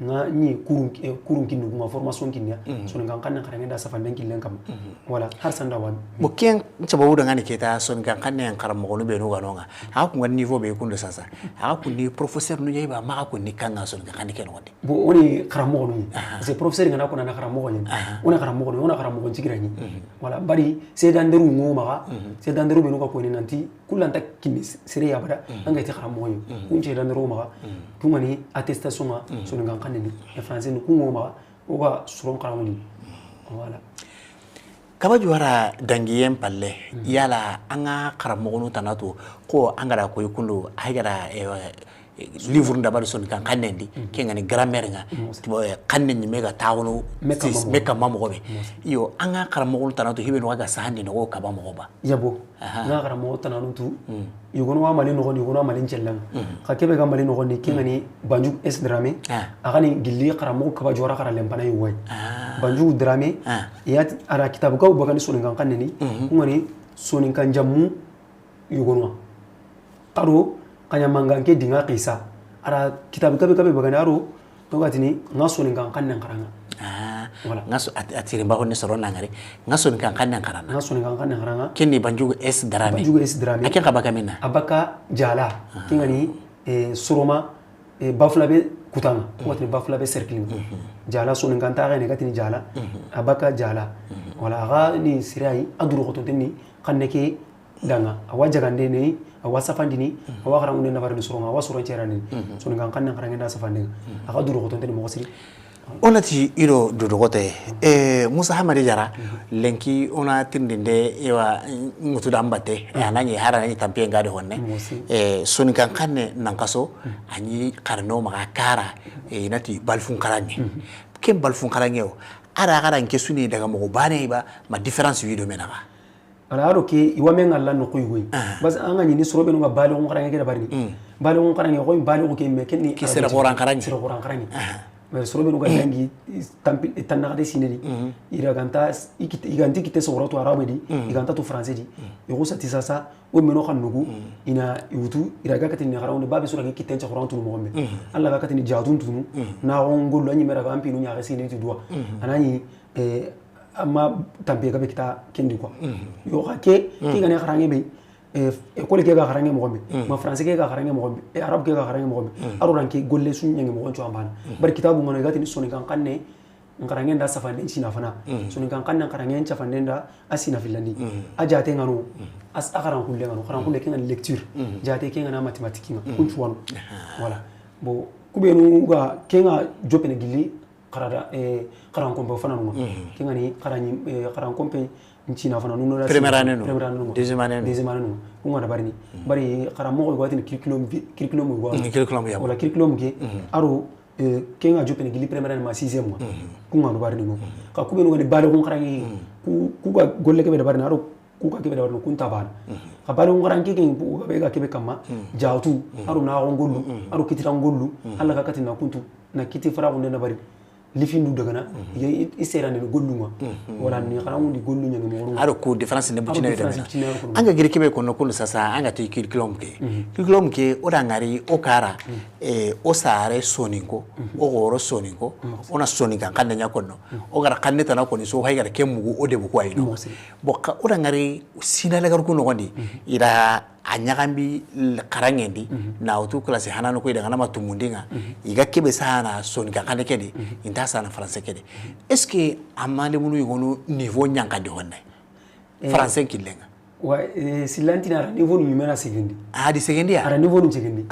Ŋa ni kurun, eh, kurun kinni, ku ŋa formation kinni ya. Soninkan xanne xaranŋe da safanden killen kama. Voilà, har sanda wani. Bo ken sababu da ŋa ni ke ta Soninkan xanne xaranmoxonu be no ga no ŋa. A ku ŋa niveau be kundu sasa. A ku ni professeur nu ɲa yi ba, maxa ku ni ka ŋa Soninkan xanne ke no. Bon, o ni xaranmoxonu ɲi. Parce que professeur ŋa na ko na xaranmoxo ɲi. O na xaranmoxonu, o na xaranmoxon cigira ɲi. Voilà, bari seedanderu ŋo maxa, seedanderu be no ga ko ni nanti, kullanta kinni sere ya bada, an ga ti xaranmoxo ɲi. Kun seedanderu maxa, ku ŋa ni attestation ŋa, Soninkan xanne ni, e français ni, ku ŋo maxa, o ga soron xaranŋundi. Voilà. Kaba Juwara, dangiyen palle, yala an ga xaranmoxonu tana tu, xo an ga da koyi kundu, a ga da, eh, livre n dabari Soninkan xannen di, ke ŋa ni grammaire ŋa, xanne ɲi me ga taxunu me kamma moxo be. Iyo, an ga xaranmoxonu tana tu, hi be no ga sahandi noxo kaba moxo ba. Yabo. N ga xaranmoxo tananu tu, yogono wa Mali noxon di, yogono wa Mali n cella ŋa. Xa ke be ga Mali noxon di, ke ŋa ni Banjugu S Dramé. A ga ni gilli xaranmoxo kaba jora xara lenpana yi wa yi. Banjugu Dramé. Ya ti a ra kitabu gaw bagandi Soninkan xannen di, ku ŋa ni Soninkan jammu yogono wa. Xaro, xa ɲa manganke di ŋa xisa. A ra kitabu gabe gabe bagandi a ro, to ga tini, ŋa Soninkan xannen xaranŋa. Voilà. Ŋa so, a tiri mbaxo ni soro na ŋari. Ŋa Soninkan xannen xaranŋa. Ŋa Soninkan xannen xaranŋa. Ken ni Banjugu S Dramé. Banjugu S Dramé. A ken xa baka mina? A baka Jala. Ke ŋa ni, eh, Soroma, eh, Bafulabe kutaŋa. Wa tini Bafulabe cercle. Jala Soninkan taxe ni ga tini Jala. A baka Jala. Voilà, a ga ni sirayi, a duru xotonten ni, xanne ke daŋa, a wa jagande ne, a wa safandini, a wa xaranŋunde nafarini soronŋa, a wa soron cerandini. Soninkan xannen xaranŋen da safandini. A ga duru xotonten ni moxo siri. O na ti i do duduxote, eh, Musa Hamadi Jara, lenki o na tirindinde, ewa, ŋutu da n batte, eh, a na ɲi hara na ɲi tampiye n ga di honne. Eh, Soninkan xanne nan xaso, a ɲi xarano maxa kara, eh, i na ti balfun xaranŋe. Ken balfun xaranŋe o, a ra xaranŋe ke su ni daga moxo bane ba, ma différence wi do me naxa. Ala a do ke, i wa me ŋalla noxu yogo yi. Parce que an ga ɲi ni soro be nu ga balixun xaranŋe ke dabarini. Balixun xaranŋe, xo balixu ke me ken ni ke sere xoran xaranŋe. Sere xoran xaranŋe. Mais soro be nu ga dangi, tampi, tannaxate sine di. I ra ga nta, i kit-, i ga nti kite soro tu arabe di, i ga nta tu français di. I xo sati sasa, o meno xan nugu, i na i wutu, i ra ga katini xaranŋundi, babe sura ke kitten ca xoran tunu moxo me. Alla ga katini jatun tunu, na xo ngollu a ɲi me ra ga an pinu ɲaxe sine ti duwa. A na ɲi, eh, amma tampiye gabe kita kendi quoi. Yo xa ke, ke ga ne xaranŋe be, eh, école ke ga xaranŋe moxo be, ma français ke ga xaranŋe moxo be, eh, arabe ke ga xaranŋe moxo be, a ro ranke golle su ɲangi moxo n cuwa bana. Bari kitabu ŋa no i ga tini Soninkan xanne n xaranŋen da safanden cina fana. Soninkan xanne n xaranŋen cafanden da a sina fillandi. A jate ŋa no, a xaran xulle ŋa no, xaran xulle ke ŋa ni lecture. Jate ke ŋa na mathématique ŋa, kun cuwano. Voilà. Bon, ku be nu ga ke ŋa jopene gilli, xara da, eh, xaran kompe fana nu ŋa. Ke ŋa ni xaran, eh, xaran kompe n cina fana nu no da première année nu. Première année nu. Deuxième année nu. Deuxième année nu. Ku ŋa da barini. Bari xaranmoxo yogo a tini curriculum vi-, curriculum yogo a tini. Curriculum ya. Voilà, curriculum ke. A ro, eh, ke ŋa jopene gilli première année ma sixième ŋa. Ku ŋa no barini no. Xa ku be nu ga ni balixun xaranŋe, ku, ku ga golle ke be da barini, a ro ku ka ke be da barini, kun ta bana. Xa balixun xaranŋe ke, ku ga be ga ke be kamma, jatu, a ro na xo ngollu, a ro kitira ngollu, Alla ga katini na kuntu, na kiti fara kunde na bari. Lifindu dagana, i, i serande ni gollu ŋa. Wala ni xaranŋundi gollu ɲangi moxo ŋa. A do ku différence ne bucine do mena. An ga giri ke be kono kunu sasa, an ga ti curriculum ke. Curriculum ke, o da ŋari, o kara, eh, o sare soninko, o xoro soninko, o na Soninkan xanne ɲa kono. O gara xanne tana koni so, hay gara ke mugu, o debu ko ayino. Bon, xa o da ŋari sina lagaru ku noxon di, i da a ɲaxambi xaranŋen di, na wutu classe hanano ko i daga na ma tumundi ŋa, i ga ke be sahana Soninkan xanne ke di, i nta sahana français ke di. Est-ce que a ma lemunu yogonu niveau ɲanxandi honne? Eh, français killen ŋa. Wa, eh, silantini a ra niveau nu ɲi me na segendi. A di segendi ya? A ra niveau nu segendi.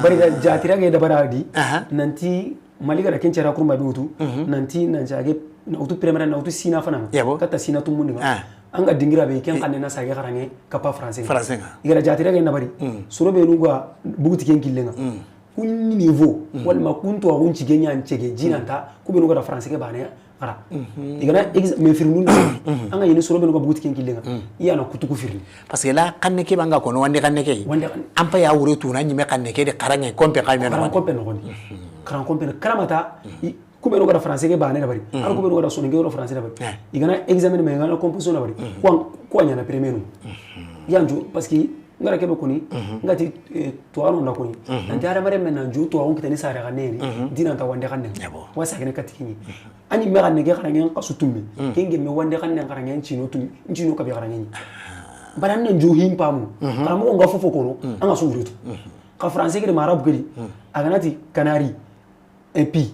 Bari ga jatira ga dabara di, nanti Mali ga da ken cara kurumba be wutu, nanti nan cage, na wutu première, na wutu sina fana ŋa. Yabo. Kata sina tumundi ŋa. An ga dingira be, ken xanne na sage xaranŋe, kapa français ŋa. Français ŋa. I ga da jatira ga dabari. Soro be nu ga buguti ken killen ŋa. Kun niveau, walma kun to a kun cige ɲa n cege, jinanta, ku be nu ga da français ke bane, xara. I ga na ex-, me firindun, an ga ɲi ni soro be nu ga buguti ken killen ŋa. I ya na kutuku firini. Parce que la xanne ke be an ga kono, wande xanne ke. Wande xanne. An pa ya wure tu na ɲi me xanne ke de xaranŋe kompe xa me na xaran kompe noxon di. Xaran kompe karamata, i, ku be nu ga da français ke bane dabari. A ro ku be nu ga da soninke do français dabari. I ga na examen me, i ga na composition dabari. Ko, ko a ɲa na premier nu. Yanjo, parce que N ga ra ke be koni, n ga ti, eh, tuwaano nda koni. Nanti hadamaren me na jo tuwaawun kiteni sare xanne ni, dinanta wande xanne. Wa sagene kati kini. A ɲi me xanne ke xaranŋen xasu tummi. Ken gemme wande xannen xaranŋen cino tummi, n cino kabi xaranŋen ɲi. Bari an na jo hin pamu. Xaranmoxo n ga fofo kono, an ga su wuretu. Xa français ke de ma arabe ke di, a ga na ti canari, épi,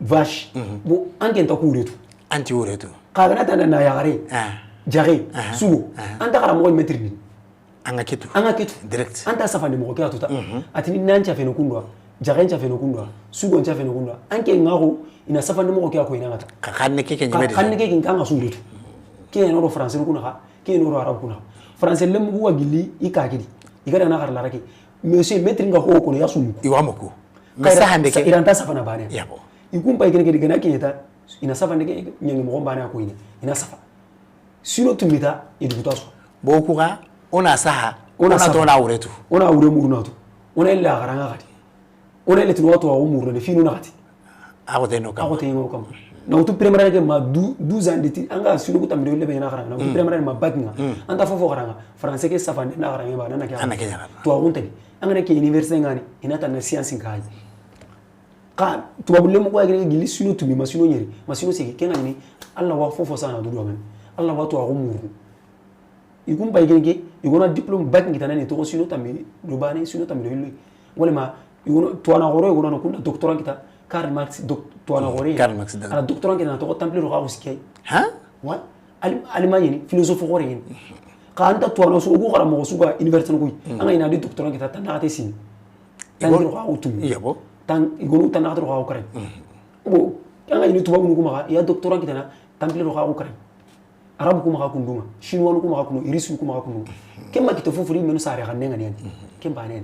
vache. Bon, an ke nta ku wuretu. An ti wuretu. Xa a ga na ti an da na yaxare, jaxe, sugo. An nta xaranmoxo ɲi me tirindini. An ga ke tu. An ga ke tu. Direct. An nta safandi moxo ke a tuta. A tini nan cafene kunduwa, jaxen cafene kunduwa, sugon cafene kunduwa. An ke ŋa xo, i na safandi moxo ke a ko i na ŋa ta. Xa xanne ke ke ɲi me de. Xanne ke ke n ka ŋa su wuretu. Ke no do français kuna xa, ke no do arabe kuna. Français lemu ku wa gilli i ka ke di. I ga da na xara la rake. Monsieur, maître nga ho kono, ya su muku. I wa muku. Mais sahande ke, i ra nta safana baane. Yabo. I kun pay kene ke di gana kiɲe ta, i na safande ke ɲangi moxo baane ko i na, i na safa. Sino tumita, i duguta su. Bo ku ga, o na saha, o na saha, o na wure tu. O na wure muru na tu. O na illa garanga gadi. O na illa tinu wa tu wa muru ne finu na gadi. A xote no kam. A xote no kam. Na wutu première ke ma dou-, douze ans de ti, an ga sino ku tammi do lebe na garanga. Na wutu première ma bac nga. An ta fofo garanga. Français ke safande na garanga ba na na ke. An na ke ɲaga. To a gunta di. An ga na ke université ngani, i na ta na science ngai. Xa tubabu lemu ko a giri gili sino tumi, ma sino ɲeri, ma sino sigi, ke nga ni, Alla wa fofo sana du do men. Alla wa to a muru. I kun bay genge, i gona diplôme bac kita na ni to sino tammi do baane, sino tammi do illo. Wala ma, i gona to ana goro, i gona no kunda doctorat kita, Karl Marx doc-, to ana goro. Karl Marx da. Ala doctorat kita na to temple do ga uske. Ha? Wa? Alim-, Allemagne ni, philosophe gore ni. Xa an ta to ana so go gara mo su ga université ko. An ga i na di doctorat kita tan na te sini. Tan do ga utum. Yabo. Tan, i gonu tan na to ga ukare. Bon, an ga i ni tubabu ku maxa, i ya doctorat kita na, temple do ga ukare. Arabe ku maxa kundunga, chinois ku maxa kundu, russe ku maxa kundu. Ke ma kite fofori menu sare xanne ngani yani. Ke baane.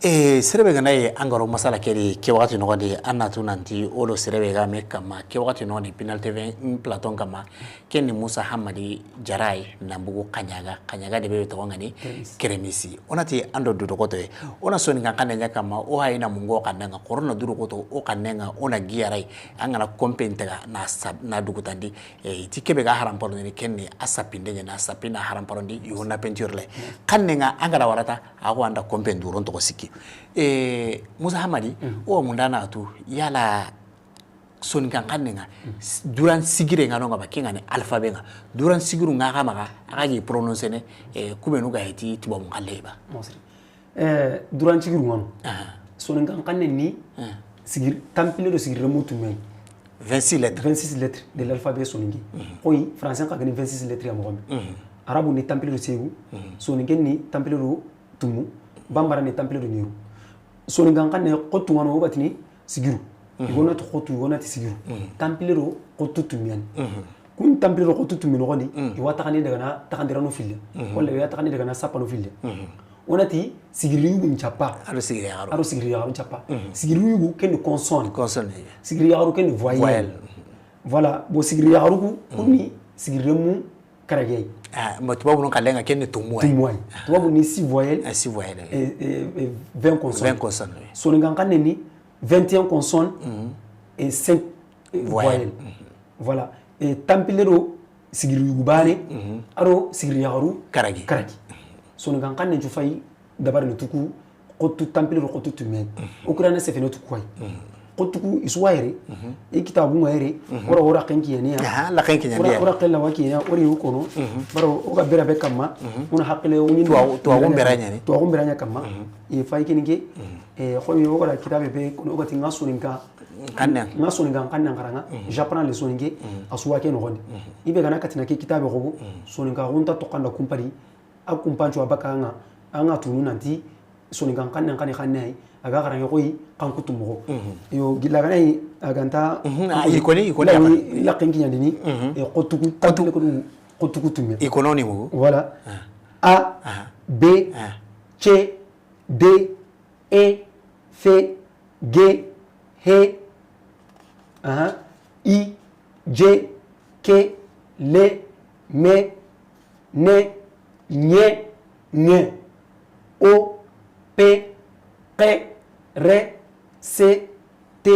E, sere be ga na ye an ga ro masala ke di, ke waxati noxon di, an na tu nanti, o do sere be ga me kamma, ke waxati noxon di, Pinal T V plateau kamma, ken ni Musa Hamadi Jara yi, Nambugu Xaɲaga, Xaɲaga de be toxo ngani, Keremisi. Keremisi. O na ti an do dudu xoto ye. O na Soninkan xanne ɲa kamma, o hayi na mungo xanne nga, xoro na dudu xoto, o xanne nga, o na giyara yi, an ga na kompe ntaga, na sab-, na dugutandi, E, ti kebe ga haram paro ni ken ni a sapinde ɲa na sapina haram paro ndi yo na peinture le. Xanne nga an ga da warata, a go anda kompe nduron to siki. E, Musa Hamadi, o munda na tu, yala Soninkan xanne nga, s-, duran sigire nga no nga ba, ke nga ni alphabet nga. Duran sigiru nga ga maxa, a ga gi prononcer ne, e, kubenu ga heti tubabu xalle ba. Mosri. Eh, duran sigiru nga no. Aha. Soninkan xanne ni, sigir-, tanpille do sigiremu tumme. Vingt-six lettres. Vingt-six lettres de l'alphabet soninké. Xoyi, français xa ga ni vingt-six lettres ya moxo be. Arabu ni tanpille do segu, soninke ni tanpille do tumu, bambara ni tanpille do ɲeru. Soninkan xanne xottu nga no, o ga tini sigiru. I gona ti xottu, i gona ti sigiru. Tanpille do xottu tummiyani. Kun tanpille do xottu tummi noxon di, i wa taxandi daga na taxandirano fille. Wala i wa taxandi daga na sappano fille. O na ti sigiri yugu ncappa. A do sigiri yaxaru. A do sigiri yaxaru ncappa. Sigiri yugu ken ni consonne. Consonne. Sigiri yaxaru ken ni voyelle. Voyelle. Voilà. Bon, sigiri yaxaru ku, kun ni sigiremu karage. Ah, ma tubabu nun xalle nga ken ni tumu wa yi. Tumu wa yi. Tubabu ni six voyelles. Ah, six voyelles, oui. Et, et, et vingt consonnes. Vingt consonnes, oui. Soninkan xanne ni vingt et un consonnes et cinq voyelles. Voyelles. Voilà. Et tanpille do sigiri yugu baane, a do sigiri yaxaru karagi. Karagi. Soninkan xanne cu fayi dabari ni tuku, xottu tanpille do xottu tumme. O kira na sefene tuku ay. Xottu ku i su wa yere, i kitabu nga yere, wara wara xenki yani ya. Aha, la xenki yani ya. Wara xella wa kiyani ya, wari yukono. Baro o ga bera be kamma, o na hakkile o ni. To a gumbera ɲa ni. To a gumbera ɲa kamma. E fayi kini ke, e, xoyi o ga kitabe be, kono o ga ti nga Soninka xanne. Nga Soninkan xanne xaranga, j'apprends le soninké, a su wa ke noxon di. I be ga na katina ke kitabe xobo, Soninka xunta to xanda kumpari, a kumpancu a baka nga, a nga tunu nanti, Soninkan xanne xanne xanne ay, a ga xarange xoyi, xan kutu moxo. Yo, gilla ga na yi, a ga nta, i koni, i koni, la xenki ɲandini, e, xottu ku, tanpille ko du, xottu ku tumme. I kono ni mugu. Voilà. A, B, C, D, E, F, G, H, aha, I, J, K, L, M, N, Ɲ, Ŋ, O, P, Q, R, S, T,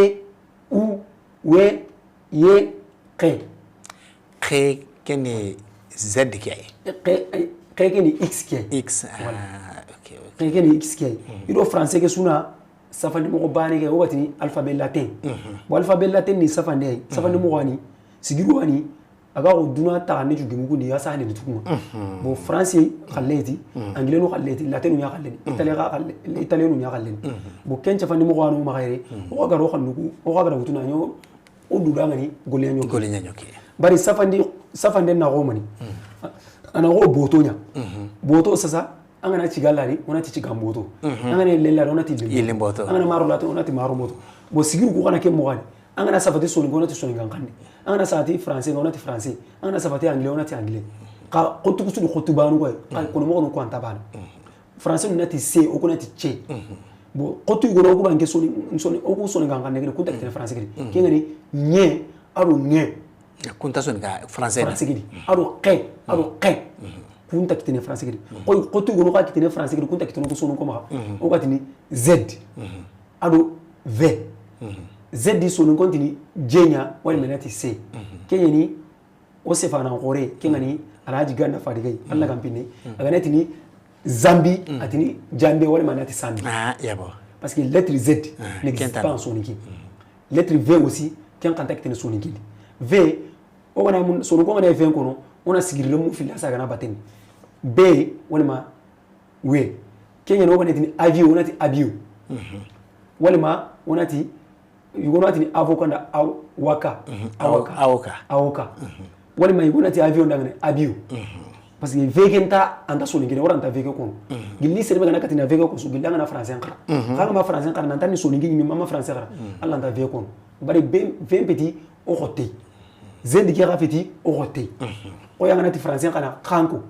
U, W, Y, X. X ke ni Z ke ay. X, X ke ni X ke ay. X, ah, voilà. Ok, ok. X ke ni X ke ay. I do français ke su na safandi moxo baane ke, o ga tini alphabet latin. Bon, alphabet latin ni safandi ay. Safandi moxo wa ni, sigiru wa ni, a ga xo duna taxande cu gimukundi, ya sahane ni tukunga. Bon, français xalle ti, anglais nu xalle ti, latin nu ɲa xalle ni, italien xa xalle, italien nu ɲa xalle ni. Bon, ken safandi moxo wa no maxa yere, o ga garo xannu ku, o ga garo wutuna ɲo, o du da ngani, goliya ɲoki. Goliya ɲoki. Bari safandi, safande na xo mani. A na xo boto ɲa. Boto sasa, an ga na ciga lari, o na ti ciga mboto. An ga na yille lari, o na ti yille mboto. An ga na maro lati, o na ti maro mboto. Bon, sigiru ku xa na ke moxo wa ni. An ga na safati soninke, o na ti soninkan xanne. An ga na safati français, o na ti français. An ga na safati anglais, o na ti anglais. Xa xottu ku su ni xottu baanu ko ay. Xa kono moxonu ku an ta baana. Français na ti se, o ku na ti ce. Bon, xotu yogo no, o ku ba nke soni, soni, o ku soninkan xanne ke di, ku nta kitene français ke di. Ke ŋa ni ɲe, a do ŋe. Ku nta soninkan français na. Français ke di. A do xe, a do xe. Ku nta kitene français ke di. Xoy, xotu yogo no xa kitene français ke di, ku nta kitene o ku soninko maxa. O ga tini Z. A do V. Z di soninko ntini jeɲa, wala ma na ti se. Ke ɲa ni o sefanan xoore, ke ŋa ni Alhaji Ganda Fadiga yi, Alla ga n pinne, a ga na tini Zambi, a tini jambe, wala ma na ti sambi. Ah, ya bon. Parce que lettre Z n'existe pas en soninké. Lettre V aussi, ken xa nta kitene soninke di. V, o ga na mun, soninko ga na V kono, o na sigiri lemu filla sa ga na bateni. B, wala ma We. Ke ɲa ni o ga na tini avion, o na ti abiyo. Wala ma, o na ti, yogo no a tini avocat nda aw-, waka. Awaka. Awaka. Awaka. Wala ma yogo na ti avion nda ŋa ni abiyo. Parce que V ke nta, a nta soninke di, o ra nta V ke kono. Gilli sere be ga na kati na V ke kono, gilli a ŋa na français xara. Xa ŋa ma français xara, na nta ni soninke ɲi, ma ma français xara. Alla nta V kono. Bari V, V n peti, o xote. Zendi ke xa feti, o xote. O ya ŋa na ti français xana, xanko.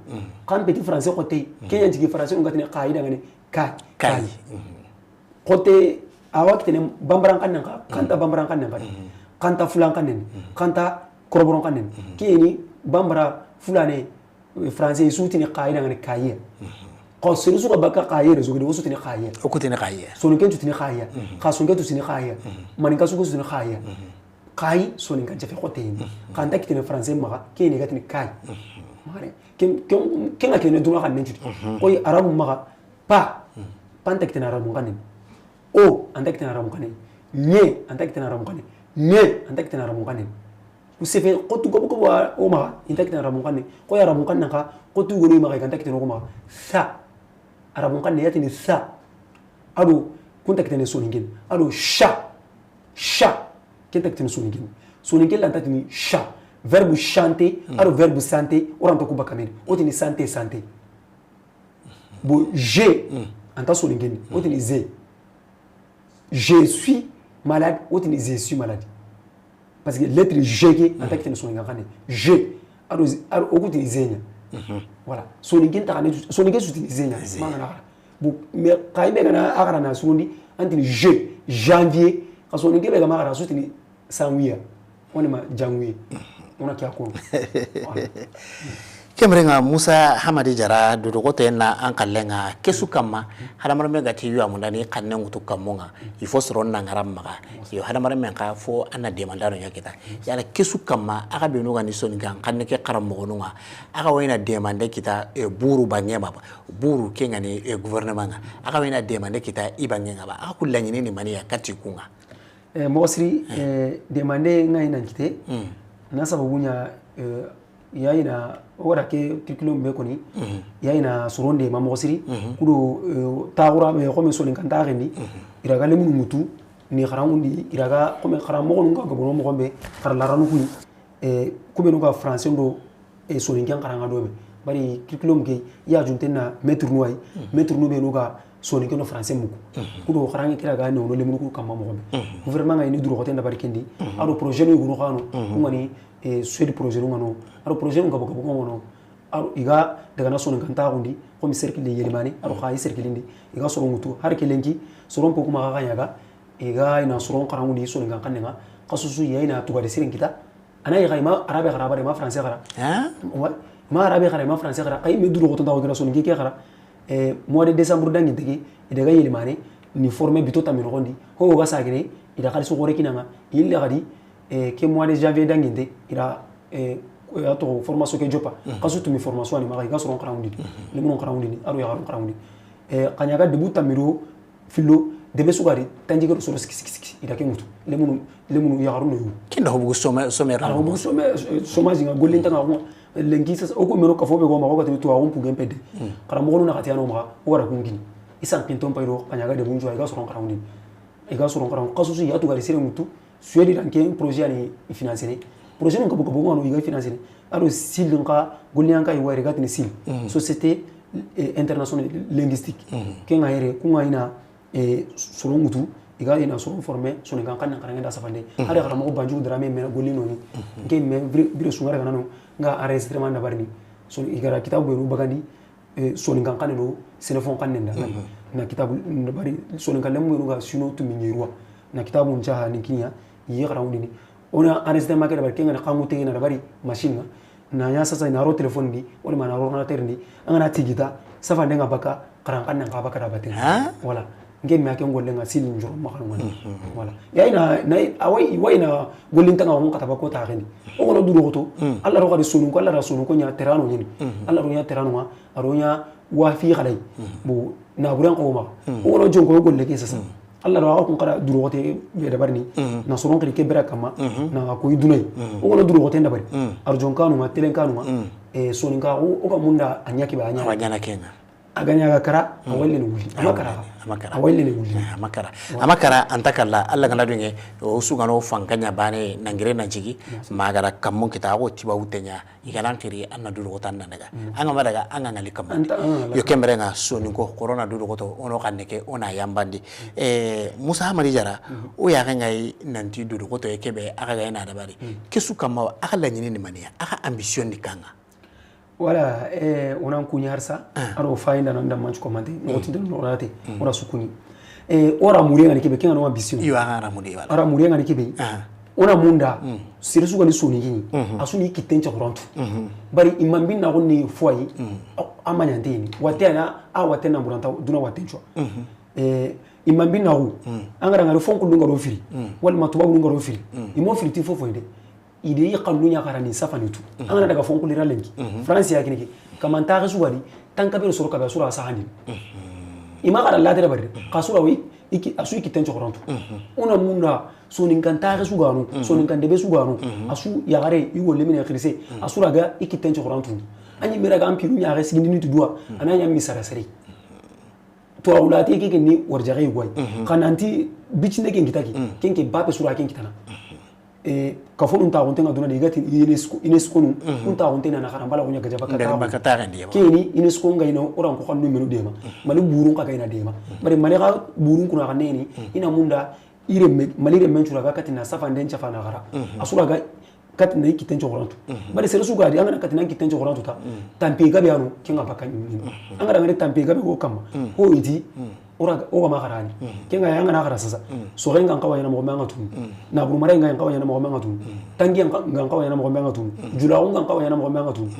Xan peti français xote. Ke ɲa n tigi français o ga tini xayi da ŋa ni, ka, kayi. Xote, a wa kitene bambaran xannen xa, xa nta bambaran xannen xa. Xa nta fulan xannen, xa nta koroboron xannen. Ke ni bambara, fulane, français, i su tini xayi da ŋa ni kayi. Xa sere su ga bakka xayi, réseau ke di, o su tini xayi. O ku tini xayi. Soninke su tini xayi. Xa soninke su tini xayi. Maninka su ku su tini xayi. Xayi, soninkan cefe xote yi ni. Xa nta kitene français maxa, ke ni ga tini kayi. Maxa de. Ken, ken, ken ŋa kitene duna xannen cu di. Xoy arabu maxa, pa. Pa nta kitene arabu xannen. O, a nta kitene arabu xannen. Ɲe, a nta kitene arabu xannen. Ŋe, a nta kitene arabu xannen. Ku sefe, xotu gobo gobo o maxa, i nta kitene arabu xannen. Xoy arabu xannen xa, xotu yogo no i maxa, i ga nta kitene o ku maxa. Sa. Arabu xanne ya tini sa. A do, ku nta kitene soninke di. A do sha. Sha. Ke nta kitene soninke di. Soninke la nta tini sha. Verbe chanter, a do verbe santé, o ra nta ku bakka me di. O tini santé, santé. Bon, je, a nta soninke di. O tini ze. Je suis malade, o tini je suis malade. Parce que lettre G ke, a nta kitene soninkan xanne. Je. A do, a do, o ku tini ze ɲa. Voilà. Soninke nta xanne, soninke su tini ze ɲa. Ze. Ma ŋa na xara. Bon, mais xa i be ga na a xara na surondi, a tini je, janvier. Xa soninke be ga ma xara, su tini sanwiya. O ni ma janwiye. O na ke ya ko. Voilà. Ke mire ŋa Musa Hamadi Jara, duduxote na an xalle ŋa, ke su kamma, hadamarenme ga ti yo a mundani xanne ŋutu kammo ŋa, il faut soron na ŋara maxa. Yo hadamarenme xa fo a na demandano ɲa kita. Yala ke su kamma, a ga benu ga ni soninkan xanne ke xaranmoxonu ŋa, a ga wa i na demande kita, e, buru banŋe ma, buru ke ŋa ni, e, gouvernement ŋa, a ga wa i na demande kita i banŋe ŋa ba, a ga ku laɲini ni mani ya kati ku ŋa. Eh, moxo siri, eh, demande ŋa i nan kite, na sababu ɲa, eh, ya i na, o wara ke curriculum be koni, ya i na soron de ma moxo siri, kudo, eh, taxura be xo me soninkan taxen di, i ra ga lemunu ŋutu, ni xaranŋundi, i ra ga xo me xaranmoxonu ga gabono moxo be, xara laranu kuni, eh, ku benu ga français ndo, e soninken xaranŋa do me. Bari curriculum ke, i ya junten na maître nu wa yi, maître nu benu ga soninke no français muku. Kudo xaranŋe ke ra ga no no lemunu ku kamma moxo be. Gouvernement ŋa i ni duroxoten dabari ken di. A do projet nu yogonu xa no, ku ŋa ni, e, Suède projet nu ŋa no. A do projet nu gabo gabo ŋa no. A do i ga daga na soninkan taxundi, xo me cercle de Yelimane, a do xa i cercle ndi. I ga soron ŋutu, hari ke lenki, soron po ku maxa xa ɲa ga, i ga i na soron xaranŋundi soninkan xannen ŋa, xa su su ya i na tugade siren kita, A na yi xa, i ma arabe xara, bari i ma français xara. Hein? Ouais. I ma arabe xara, i ma français xara. Xa i me duroxoto nta xo kira soninke ke xara. Eh, mois de décembre danginte ke, i daga Yelimane, ni formé bito tammi noxon di. Ho ga sagene, i da xalisi xoore kini a ŋa. Yille xadi, eh, ke mois de janvier danginte, i da, eh, a toxo formation ke joppa. Xa su tumi formation ni maxa, i ga soron xaranŋundini. Lemunu xaranŋundini, a do yaxarun xaranŋundini. Eh, xa ɲa ga debu tammi do, Fillo, debe su ga ri, tanjikke do soro siki, siki, siki, i da ke ŋutu. Lemunu, lemunu yaxarun no yu. Ken da ho bugu some, some ra. Ho bugu some, eh, chômage ŋa, gollinte ŋa, ko, lenki sasa, o ku meno kafo be go ma, o ga tini tuwaaxun pugen pede. Xaranmoxonu na xa ti ya no maxa, o wara kun kini. I san kinton pay do, xa ɲa ga debun juwa, i ga soron xaranŋundini. I ga soron xaranŋundini. Xa su su ya tu ga ri sere ŋutu, Suède dan ke projet yani i financene. Projet nun gabo gabo ŋa no i ga financene. A do SIL nka, golliyanka i wayre ga tini SIL. Société, eh, internationale linguistique. Ke ŋa yere, ku ŋa i na, eh, soron ŋutu, i ga i na soron formé, soninkan xannen xaranŋen da safande. Hari xaranmoxo Banjugu Darame me na golli no ni. Nke me bire, bire su ŋa ra ga na no, ŋa enregistrement na barini. Son i ga ra kitabu benu bagandi, Eh, Soninkan xannen do Senefon xannen da. Na kitabu dabari, Soninkan lemu ga sino tu minirwa. Na kitabu nca ha ni kinya, yi xara wundini. O na enregistrement ke dabari, ke ŋa na xanŋu tege na dabari machine ŋa. Na ɲa sasa na ro téléphone di, wala ma na ro ordinateur di. An ga na tigita, safa ndenga baka, xaran xannen xa baka da baten. Voilà. Nke me a ke n golle ŋa sili njoro maxa no ŋa ni. Voilà. Ya i na, na, a wa i, wa i na gollin tanga on kata ba ko ta xeni. O gono du doxoto. Alla ro ga di Soninko, Alla ra Soninko ɲa terano ɲeni. Alla ro ɲa terano ŋa, a ro ɲa wa fi xalay. Bo, na buran ko ma. O gono jonko golle ke sasa. Alla ro a kun xara du doxote be dabari ni. Na soron xiri ke bera kama. Na ko i dunay. O gono du doxote dabari. Ar jonkanu ŋa, telenkanu ŋa. E, Soninka, o, o ga munda a ɲa ke ba a ɲa. A wa ɲana ke ŋa. A ga ɲa ga kara, a walle ne wuli. A ma kara. A ma kara. A walle ne wuli. A ma kara. A ma kara, an ta kalla, Alla ga na dunge, o su ga no fanka ɲa bane, nangire na jigi, ma gara kammun kita, o tiba wute ɲa, i ga na xiri, an na du doxotan na daga. An ga ma daga, an ga ŋali kammun. Yo ke mbere ŋa, Soninko, xoro na du doxoto, o no xanne ke, o na yanbandi. Eh, Musa Hamadi Jara, o ya ga ŋa yi nanti du doxoto, e ke be, a ga ga na dabari. Ke su kamma, a ga laɲini ni maniya, a ga ambition ni kaŋa. Wala, eh, o na n kuɲi harsa, a ro fayinda nan da mancu komante, no tinde no rate, o ra su kuɲi. Eh, o ra muriye ŋa ni ke be, ke ŋa no ambition. Iyo, a ra muriye, wala. A ra muriye ŋa ni ke be. O na munda, sere su ga ni Soninke ni, a su ni kitten ca xurantu. Bari i ma n binna xo ni foyi, a ma ɲante ni. Watte a na, a watte na muranta, duna watte n cuwa. Eh, i ma n binna xo, an ga ra ŋari fon kullu ŋa ro firi, wala ma tubabu ŋa ro firi. I mo firi ti fo foyi de. I de i xannu ɲa xara ni safani tu. An ga na daga fon kulira lenki. France ya kini ke. Kaman taxe su ga di, tanka be soro kabe a su ra sahani. I ma xara latere bari. Xa su ra wi, i ki, a su i kitten ca xurantu. O na munda Soninkan taxe su ga no, Soninkan debe su ga no. A su yaxare i wolle mine xirise. A su ra ga i kitten ca xurantu. An ɲi mera ga an piru ɲa ga sigindini tu duwa. A na ɲa mi sara sere. To a wulati ke ke ni warjaxe guay. Xa nanti bicinde ken kitaki. Ken ke bape sura ken kitana. Eh, ka fo nun taxunte ŋa duna di ga ti UNESCO, UNESCO nu, kun taxunte na na xara mbala kuɲa gaja baka taxu. Ke ni UNESCO ŋa ina o ran ko xannu menu dema. Mali burun xa ga ina dema. Bari Mali xa burun kuna xa neni, i na munda, i remme, Mali remme n cura ga katina safanden cafana xara. A sura ga katina i kitten ca xurantu. Bari sere su ga di, an ga na katina kitten ca xurantu ta. Tampe gabe ya no, ke ŋa baka ni. An ga ra ŋari tampe gabe go kamma. Ho i ti, O ra, o ga ma xarani. Ke ŋa ya ŋa na xara sasa. Soxe ŋa n xawa ɲana moxo me ŋa tunu. Na buru mare ŋa n xawa ɲana moxo me ŋa tunu. Tangi ŋa n xawa ɲana moxo me ŋa tunu. Julaxu ŋa n xawa ɲana moxo me ŋa tunu.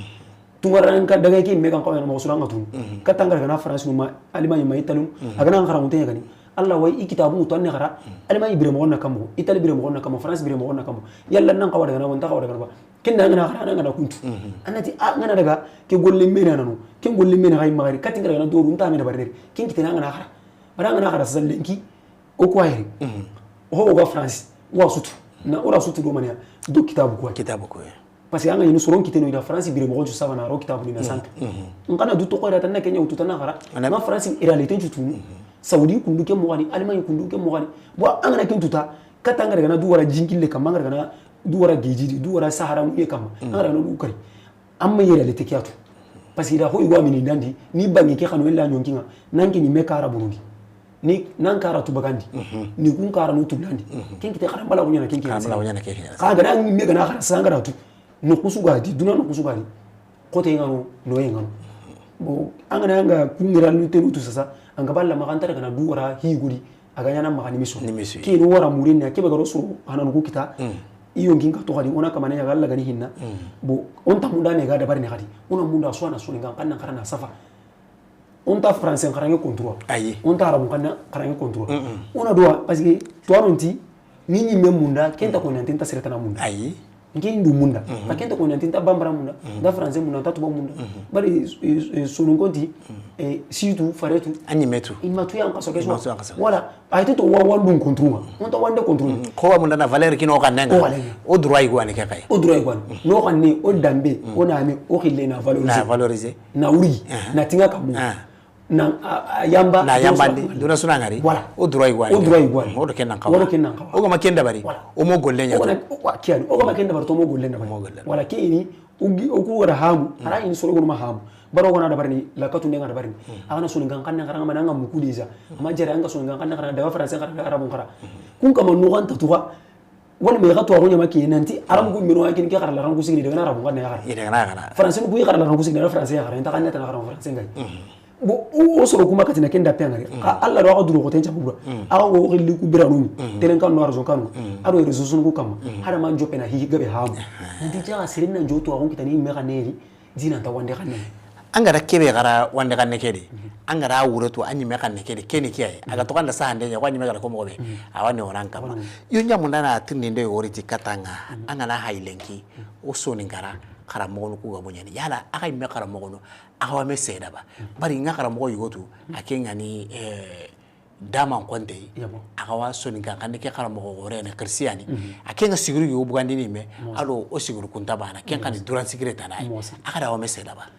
Tungaran ka daga ke me ga n xawa ɲana moxo sura ŋa tunu. Ka tangara ga na France ma, Allemagne ma, Italie. A ga na n xara mutenye gani. Alla way i kitabu mutu anne xara. Allemagne bire moxo na kamo. Italie bire moxo na kamo. France bire moxo na kamo. Yalla nan xawa daga na, wanta xawa daga na ba. Ken da an ga na xara, an ga na kuntu. An na ti, a, an ga na daga, ke golle me na no. Ken golle me na ga i ma gari, kati n ga daga na doru, nta me da barre. Ken kitena an ga na xara. Bara an ga na xara sasa lenki, o ko ayri. O ho ga France, wa sutu. Na o ra sutu do maniya, do kitabu ko. Kitabu ko. Parce que an ga ni soron kiteno i da France bire moxo saba na ro kitabu ni na sank. N kana du to ko da tan na Kenya utu tan na xara. Ma France réalité tu tunu. Saudi kundu ke moxo ni, Allemagne kundu ke moxo ni. Bon, an ga na ken tuta, kata an ga daga na du wara jinkille kamma, an ga daga na du wara geji di, du wara Sahara mu ye kamma. An ga daga na du kari. Amma yere le tekiyatu. Parce que da ho i wa mini dandi, ni bangi ke xanu illa ɲonkinga, nan ke ni me kara burundi. Ni nan kara tubagandi. Ni kun kara no tublandi. Ken kite xara mbala kuɲana ken kite. Xara mbala kuɲana ken kite. Xa ga na me ga na xara sangara tu. No kusu ga di, duna no kusu ga di. Xote ŋa no, noye ŋa no. Bon, an ga na an ga kungira lu tenu tu sasa, an ga balla maxa an tara ga na du wara hi gudi, a ga ɲana maxa ni miso. Ni miso. Ke no wara murin na, ke be ga ro soro, hanan ku kita. I yonkin ka to xadi, o na kamane ya ga Alla ga ni hinna. Bon, o nta munda me ga dabari ne xadi. O na munda so na so ni ga xanna xara na safa. O nta français xaranŋe contrôle. Ayi. O nta arabu xaranŋe contrôle. O na do wa, parce que to a no nti, ni ɲi me munda, ken ta ko nanti nta sere tana munda. Ayi. Nke indu munda. Ka ken ta ko nanti nta bambara munda. Nta français munda, nta tuba munda. Bari, eh, eh, Soninko nti, eh, situ, faretu. A ɲi me tu. I ma tu yan kaso ke so. Voilà. Ay ti to wa wandun contrôle ma. O nta wande contrôle. Ko wa munda na valeur kino xanne ŋa. O valeur. O droit i go ani ke kay. O droit i go ani. No xanne, o dambe, o na me, o xille na valoriser. Na valoriser. Na wuri, na tinga kamu. Na, a, a, yamba, na yamba ndi, duna suna ŋari. Voilà. O droit i go ani. O droit i go ani. O do ken nan xawa. O do ken nan xawa. O ga ma ken dabari. Voilà. O mo golle ɲa. O ga na, o, wa, kiyani. O ga ma ken dabari to mo golle dabari. Mo golle. Voilà, ke ni, o gi, o ku wara hamu. Ara ini soro gono ma hamu. Baro gona dabari ni, la katu ne ŋa dabari ni. A ga na Soninkan xanne xara ma na ŋa muku déjà. Amma jere an ga Soninkan xanne xara daga français xara daga arabu xara. Kun kama no ganta tuwa. Wala me ga to a ko ɲama ki nanti, Arabu ku meno a kin ke xara la ran ku sigini daga na Arabu ga na ya xara. I daga na ya xara. Français ku ya xara la ran ku sigini, français ya xara, inta kan ne ta na xara français ngai. Bon, o, o soro kuma katina kenda pe ŋari. Xa Alla do a ga duro ko ten cabu bura. A ga wo xilli ku biranu. Telen kan no arzo kanu. A do réseaux sociaux ku kamma. Hada man jope na hi gabe hamu. Nanti jaga sirin nan joto a gon kitani me ga neri. Dina ta wande xanne. An ga da kebe xara wande xanne ke de. An ga da wure to an ɲi me xanne ke de. Keni kiyaye. A ga to kanda sahande ɲa, wa ɲi me xara ko mo be. A wa ne woran kamma. Yo ɲa munda na tirni nde wori ti katanga. An ga na hay lenki. O soni ngara xara mo ku ga bonyani. Yala a ga me xara mo. Awa me seda ba. Bari nga xara moxo yugo tu, a ke ngani, eh, daman konte. Yabo. A ga wa soninkan xanne ke xara moxo gore ne Christiani. A ke nga siguru yugo bugandini me, alo o siguru kunta bana, ken xani duran sigire tana. A ga da wa me seda ba.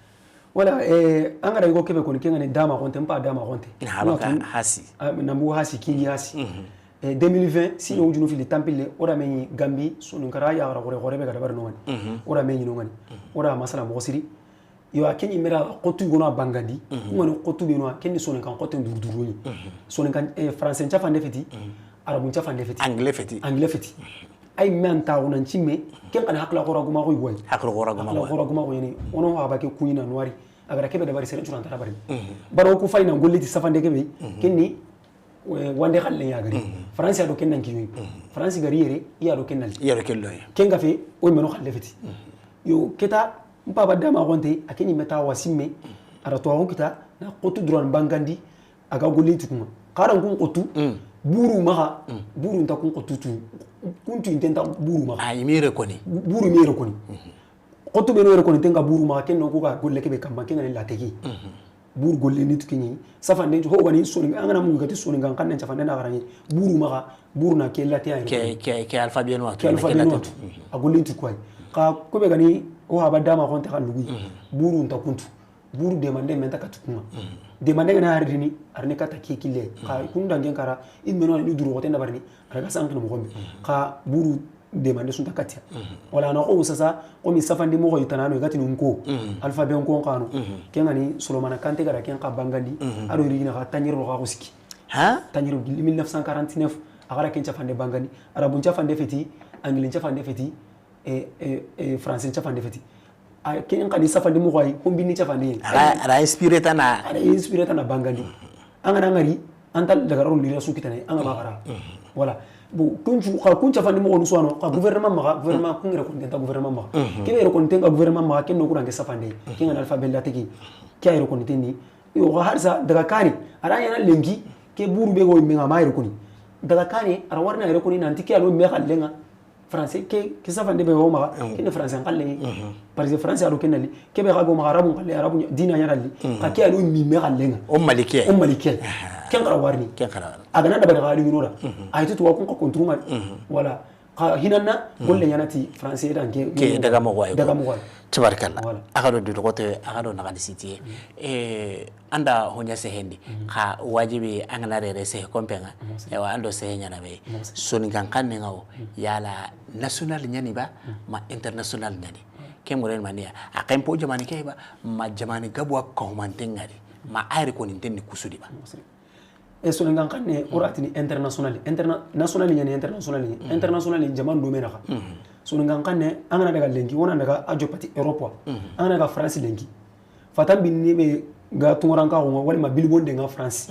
Wala, eh, an ga da yugo kebe koni, ke ngani dama konte, mpa dama konte. Na baka hasi. Na bu hasi, kingi hasi. Eh, deux mille vingt, sino wujunu fili tampille, o da me ɲi Gambi, soninkara ya xara gore gore be ga da bari no ngani. O da me ɲi no ngani. O da masala moxo siri. Yo, a ke ɲi mera xotu gono a bangandi, ku ngani xotu be no, a ke ni soninkan xotu duru duru ni. Soninkan, eh, français nca fande feti, arabu nca fande feti. Anglais feti. Anglais feti. Ay me an ta wonan cimme, ken kan hakla xora guma ko yoy. Hakla xora guma ko. Hakla xora guma ko yani, ono ha ba ke kuina noiri. A ga da kebe da bari sere curan tara bari. Baro ku fayna golli ti safande kebe, ken ni, eh, wande xalle ya gari. France ya do ken nan kiyoyi. France gari yere, ya do ken nali. Ya do ken loye. Ken ga fe, o meno xalle feti. Yo, keta, Mpa ba dama gonte, a ke ɲi meta wa simme, a ra to a ho kita, na xotu duran bangandi, a ga golli ti kunga. Xaran kun xotu, buru maxa, buru nta kun xotu tu, kun tu inten ta buru maxa. A, i mi yere koni. Buru mi yere koni. Xotu be no yere koni tenga buru maxa, ken no ku ga golle kebe kamma, ken ngani lategi. Buru golle ni tu ke ɲi. Safande ho gani soni, an ga na mu gati soninkan xanne safande na xarani. Buru maxa, buru na ke lati ya. Ke, ke, ke alphabet no. Ke alphabet no. A gollin tu koy. Xa ko be gani o haba dama xonte xa lugu. Buru nta kuntu. Buru demande men ta katu kuma. Demande gana harini, arni kata ke kille. Xa kunda ngen kara, i meno ni duru xote na barni, a ra ga sanki no mo gombe. Xa buru demande sunta katia. Wala na ko sasa, ko mi safandi mo ko itana no gati nun ko. Alphabet ko kano. Ken ngani Solomana Kante gara ken ka bangandi. A do rigina xa tanjiro xa ko siki. Ha? Tanjiro mille neuf cent quarante-neuf, a gara ken safande bangandi. Arabu safande feti, anglais safande feti, e, e, e, français safande feti. A ken xadi safandi mo xay, ko mbini safandi. Ara, ara inspiré tana. Ara inspiré tana bangandi. An ga na ngari, an ta daga ro lira su kitane, an ga ma xara. Voilà. Bon, kuncu, xa kun safandi mo xonu suwano, xa gouvernement maxa, gouvernement kun yere konten ta gouvernement maxa. Ke yere konten ga gouvernement maxa, ken no kuran ke safande. Ken ngana alphabet lategi. Ke yere konten ni. Yo, xa harisa, daga kani, ara yana lenki, ke buru be go menga ma yere koni. Daga kani, ara warna yere koni, nanti ke alo me xallenga. Français ke, ke safande be o maxa, ke ne français xalle. Parce que français a do ke nali, ke be xa go maxa arabu xalle, arabu dina ya nali. Xa ke a do mi me xallenga. O malike. O malike. Ken xara warni. Ken xara. A ga na da bari xali yino da. Ay to wa kun ko contrôle. Voilà. Xa hinanna, golle ɲana ti français dan ke. Ke daga mo way. Daga mo way. Tabarakallah. Voilà. A ga do du dogote, a ga do na ga di sitiye. Eh, Anda hoɲa sehendi, xa wajibi an ga na rere sehe kompenga, ewa ando sehe ɲana be. Soninkan xanne nga wo, yala national ɲani ba, ma international ɲani. Ke moren maniya, a kempo jamani ke ba, ma jamani gabwa kahumanten ngari, ma ayri koninten ni kusudi ba. E soninkan xanne, o ra tini international, interna-, national ɲani international ɲani. International ɲani jaman do mena xa. Soninkan xanne, an ga na daga lenki, wona daga a jopati Europe wa. An ga na daga France lenki. Fatan binne be ga tungorankaxu ŋa, walima bilibonde ŋa France.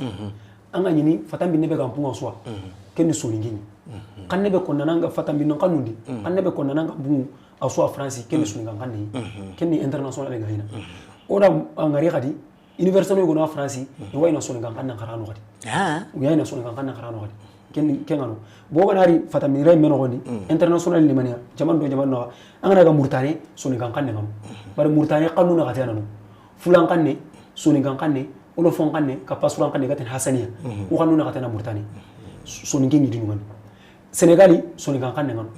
An ga ɲini fatan binne be ga mpunga suwa. Ken ni soninke ɲi. Xanne be konna nanga fatan binne xanundi. Xanne be konna nanga mpungu a suwa France, ken ni soninkan xanne. Ken ni international ŋa hina. O da a ŋari xadi, université no gona France, i wayna soninkan xanne xarano xadi. Ah. U yayna soninkan xanne xarano xadi. Ken, ken ŋa no. Bo ga na ri fata mi ray meno goni, international ni maniya, jaman do jaman no. An ga na ga Murtani, soninkan xanne ŋa no. Bari Murtani xannu na xatena no. Fulan xanne, soninkan xanne, olofon xanne, ka pasuran xanne, gaten hasaniya. O xannu na xatena Murtani. Soninke ni dinu ŋa ni. Senegali, soninkan xanne ŋa no.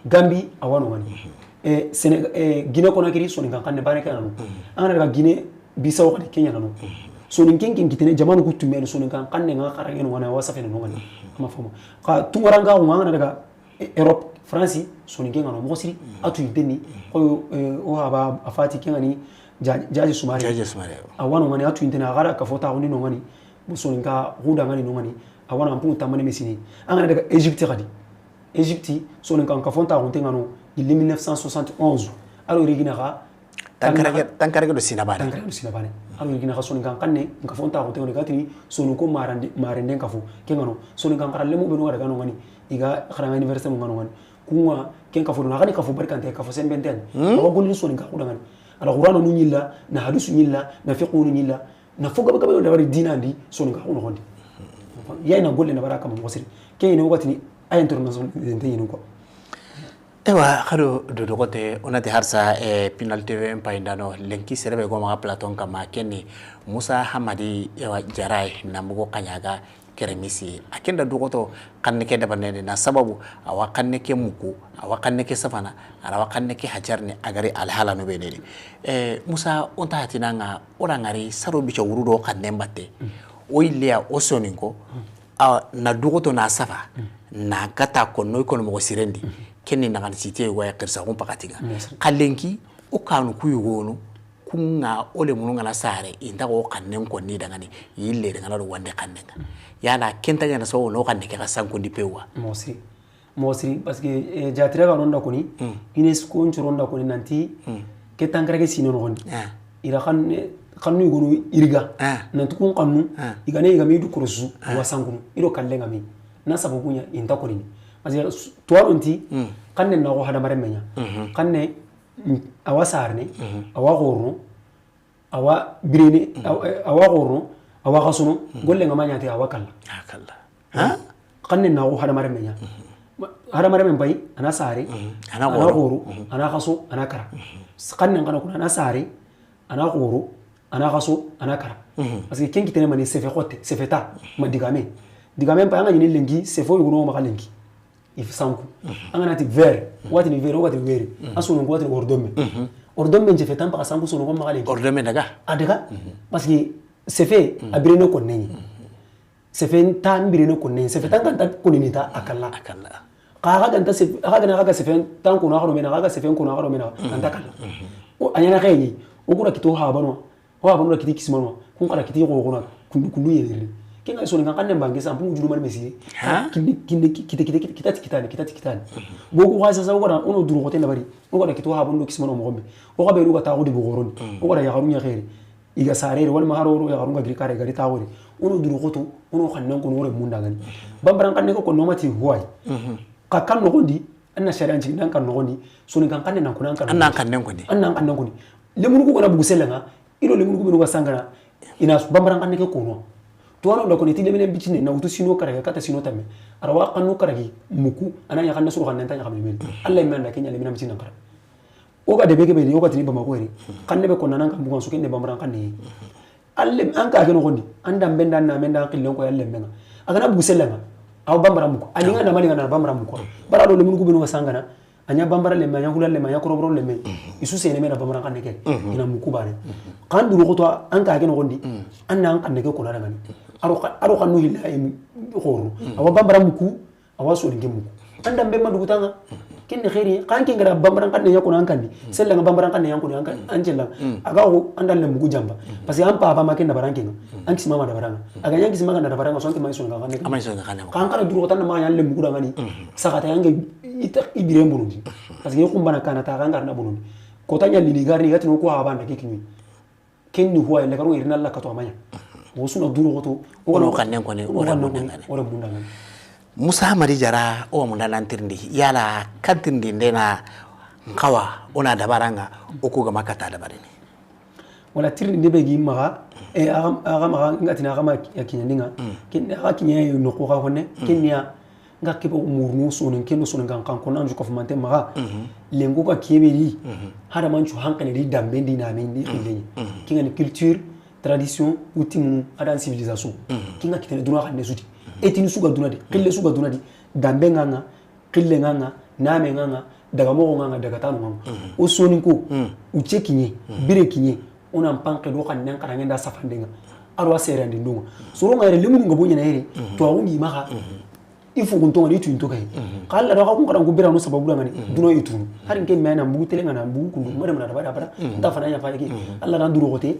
Gambi, a wa no ŋa ni. E, Sene-, e, Guinée Conakry, soninkan xanne bane ke ŋa no. An ga na ga Guinée Bissau xadi, ken ɲa no. Soninken ken kitene jamanu ku tumbe, soninkan xanne ŋa xara ŋa no ŋa na wa safene no ŋa ni. Ama fama. Xa tungorankaxu ŋa an ga na daga, e, Europe, France, soninke ŋa no moxo siri, a tu yinteni, xo, e, o haba a fati ke ŋa ni, Ja-, Jaji Sumare. Jaji Sumare. A wa no ŋa ni, a tu yinteni, a xara ka fota xo ni no ŋa ni, bo soninka xuda ŋa ni no ŋa ni, a wa na mpungu tamane mesini. An ga na daga Égypte xadi. Égypte, soninkan kafo n taaxunte ŋa no, gilli mille neuf cent soixante et onze. A do yirigina xa Tankarage, tankarage do sina baane. Tankarage do sina baane. A do yirigina xa soninkan xanne n kafo n taaxunte ŋa no, i ga tini soninko marande, maranden kafo. Ken ŋa no, soninkan xaralenmu beenu ga daga no ŋa ni, i ga xaraŋa université mu ŋa no ŋa ni. Ku ŋa ken kafo do, na xa ni kafo barikante, kafo senbenten. Awa gollini soninkaxu danŋa ni. Alxuraananu ɲi la, na hadisu ɲi la, na fiqhunu ɲi la, na fo gabe gabe dabari diinan di, soninkaxu noxon di. Ya i na golle na bara kama moxo siri. Ke yi ni waxati ni, a internationalisé nte yi ni quoi. Ewa, xa do dodoxote, o na ti harsa, eh, Pinal T V n payindano, lenki sere be go maxa plateau n kama, ken ni Musa Hamadi, ewa, Jara, na mugu xaɲa ga, Keremisi, a ken da doxoto xanne ke dabarini na sababu, a wa xanne ke muku, a wa xanne ke safana, a wa xanne ke hajarni, a gari alhala no be ne ni. Eh, Musa, o nta hatina ŋa, o ra ŋari saro bica wuru do xanne n batte. O yille ya o soninko, a na doxoto na safa, na kata ko noy kono moxo sirendi, ken ni naxan site wa ya xirsa xun pakati ga. Xalenki, o kanu ku yugonu, Ku ŋa o lemunu ŋa na sare, i nta xo xannen konni danŋa ni, yille danŋa na do wande xannen ŋa. Yala ken ta ɲaana sawo no xanne ke xa sankundi pewa. Moxo siri. Moxo siri, parce que, eh, jaatira ga no nda koni, UNESCO n coro nda koni nanti, ke tankarage sino noxon di. I ra xanne, xannu yogonu yiriga. Nanti kun xannu, i ga ne i ga mi du korosu, wa sankunu, i do kallen ŋa mi. Na sababu ɲa, i nta koni. Parce que tuwaro nti, xanne na xo hadamaren me ɲa. Xanne, a wa sarene, a wa xorono, a wa birene, a wa xorono, a wa xasono, golle ŋa ma ɲa ti a wa kalla. A kalla. Xanne na xo hadamaren me ɲa. Hadamaren me n pay, a na sare, a na xoro, a na xaso, a na kara. Xanne n xa na kuna, a na sare, a na xoro, a na xaso, a na kara. Parce que ken kitene mani sefe xote, sefe ta, ma digame. Digame n pay, an ga ɲi ni lenki, sefe o yogono maxa lenki. I fi sanku. An ga na ti verre, o wa tini verre, o wa tini weri. A soninko o wa tini ordome. Ordome n sefe ta n paxa sanku soninko maxa lenki. Ordome daga. A daga. Parce que sefe, a birene konne ɲi. Sefe ta n birene konne ɲi. Sefe ta n ga nta koni ni ta a kalla. A kalla. Xa xa ga nta sefe, xa ga na xa ga sefe ta n kono xa do mena, xa ga sefe n kono xa do mena, a nta kalla. O a ɲaana xeyi, o ku ra kito habano. Wa banu da kiti kisimano, kun xa ra kiti xoxona, kundu, kundu yeri. Ken ga soninkan xanne n bange san, pungu juru mani mesiye. Kinde, kinde, kite, kite, kite, kita ti kitani, kita ti kitani. Bogu xa sasa, o ga da, o no duro xote na bari. O ga da kito ha bondo kisimano moxo be. O ga be ru ga taxu di bogoroni. O ga da yaxaru ɲa xeeri. I ga sareri, wala ma haro ro yaxaru ga giri kare, gari taxori. O no duro xoto, o no xannen ko no re munda gani. Bambaran xanne ko no mati huwai. Xa kan noxon di, an na sariyan cigi, nan kan noxon di, soninkan xanne nan koni, an kan noxon di. An nan xannen koni. An nan xannen koni. Lemunu ku ga na bugu sella ŋa, i do lemunu ku benu ga sangana, i na bambaran xanne ke kono. Tuwano da koni, ti lemine bicine, na wutu sino karagi, kata sino tame. A ra wa xannu karagi, muku, a na ɲa xanne suru xanne nta ɲa xanne meni. Alla i me an da ke ɲa lemine bicine nan kara. O ga debe ke be ni, o ga tini Bamako yeri. Xanne be konna nan kan bugan su, ken ni bambaran xanne. Alle, an ka ke noxon di, an da n benda na menda an xillen ko ya lemmen ŋa. A ga na bugu sella ŋa, a wa bambara muku. A li ŋa na mali ŋa na bambara muku. Bara do lemunu ku benu ga sangana, a ɲa bambara lemme, a ɲa hula lemme, a ɲa koroboro lemme. I su sene me na bambaran xanne ke, i na muku bane. Xan duro xoto an ka ke noxon di, an na an xanne ke kona dangani. A ro xa-, a ro xannu hilla i xoro. A wa bambara muku, a wa soninke muku. An da n be ma dugu ta ŋa. Ken ni xeeri, xa an ke n ga da bambaran xanne ɲa kono an kan di. Sella ŋa bambaran xanne ɲa kono an kan, an cella. A ga xo an da le muku jamba. Parce que an papa ma ken dabara an ke ŋa. An kisima ma dabara ŋa. A ga ɲa an kisima ga na dabara ŋa, so an ke ma soninkan xanne. A ma soninkan xanne. Xa an xa ra duro xoto an na ma ɲa le muku dangani. Saxata ya n ga i ta i bire bonondi. Parce que i xumbana kana ta xa an ga na bonondi. Kota ɲa lini garni ga tini ko ha banda ke kini. Ken ni huwa, i la garo, i ri na la kato a ma ɲa. O su na duro xoto, o no xannen koni, o ra munda ŋa ni. Musa Mari Jara, o wa munda nan tirindi. Yala kan tirindi n de na n xawa, o na dabara ŋa, o ku ga ma kata dabarini. Wala tirindi n de be gi maxa, e, a ga, a ga maxa, n ga tini a ga ma ya kiɲandi ŋa. Ken, a ga kiɲe no ko ga xonne, ken ni ya. N ga kebe murunu soninke do soninkan xan ko nan ju ko fumante maxa. Lenku ga kebe di. Hadaman cu hankali di dambe ndi na men di xille ni. Ken ga ni culture, tradition, coutume, adan civilisation. Ken ga kitene duna xanne su ti. Etini su ga duna di, xille su ga duna di, dambe ŋa ŋa, xille ŋa ŋa, name ŋa ŋa, daga moxo ŋa ŋa, daga tanu ŋa ŋa. O soninko, u ce kiɲe, bire kiɲe, o na n panke do xannen xaranŋe nda safande ŋa. A ro a serandi ndunga. Soro ŋa yere lemunu nga bo ɲana yere, to a wungi maxa. I fugun to ŋa ni, i tun to kay. Xa Alla do xa kun xaran ku biranu sababu da ŋa ni, duna i tun. Hari n ke me na mbugu tele ŋa na mbugu kundu, mare mana da bada bada. Nta fana ɲa fa ke. Alla dan duro xote.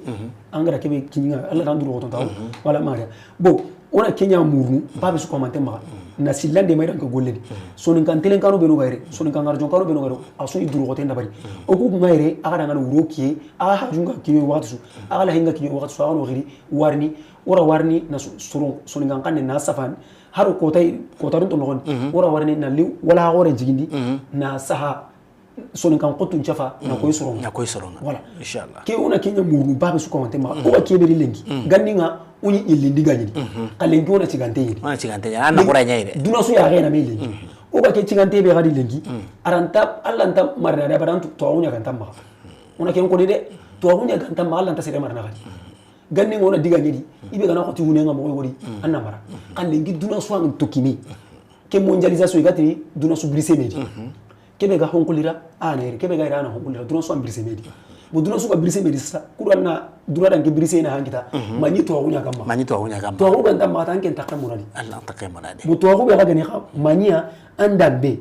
An ga da kebe kiɲi ŋa, Alla dan duro xoto taw. Wala mare. Bon, o na ke ɲa murunu, ba be su ko mante maxa. Na sillande ma i ra n ke golleni. Soninkan telenkanu benu ga yere, Soninkan ŋarjonkanu benu ga yere, a su i duroxoten dabari. O ku kun ga yere, a ga da ŋa na wuro kiye, a ga hajun ga kiɲe waxati su, a ga lahin ga kiɲe waxati su, a ga no xiri, warini, o ra warini na su-, soro, Soninkan xanne na safan, haro kota, kota dun to noxon, o ra warini na li, wala xore jigindi, na saha, Soninkan xotun cafa, na koy soron ŋa. Na koy soron ŋa. Voilà. Inshallah. Ke o na ke ɲa muru babe su kawante ma. O ga ke be di lenki. Ganni ŋa, o ni ilindi gaɲini. Xa lenki o na cigante yini. O na cigante yini. A na xora ɲa yire. Duna su ya ga na me lenki. O ga ke cigante be ga di lenki. A ra nta, Alla nta marana da baran to, to o ɲa ganta ma. O na ke n ko de. To o ɲa ganta ma, Alla nta sere marana ga di. Ganni ŋa o na diga ɲedi. I be ga na xoti wune ŋa moxo wori. An na mara. Xa lenki duna su an to kime. Ke mondialisation i ga tini duna su brise me di. Ke be ga honkulira, a na yere, ke be ga ira a na honkulira, duna su an brise me di. Bo duna su ga brise me di sa, kuru an na duna dan ke brise na hankita, maɲi to a gu ɲa kamma. Maɲi to a gu ɲa kamma. To a gu ga nta ma ta an ke n ta ke mona di. Alla ta ke mona di. Bo to a gu be ga gani xa, maɲi ya, an dambe,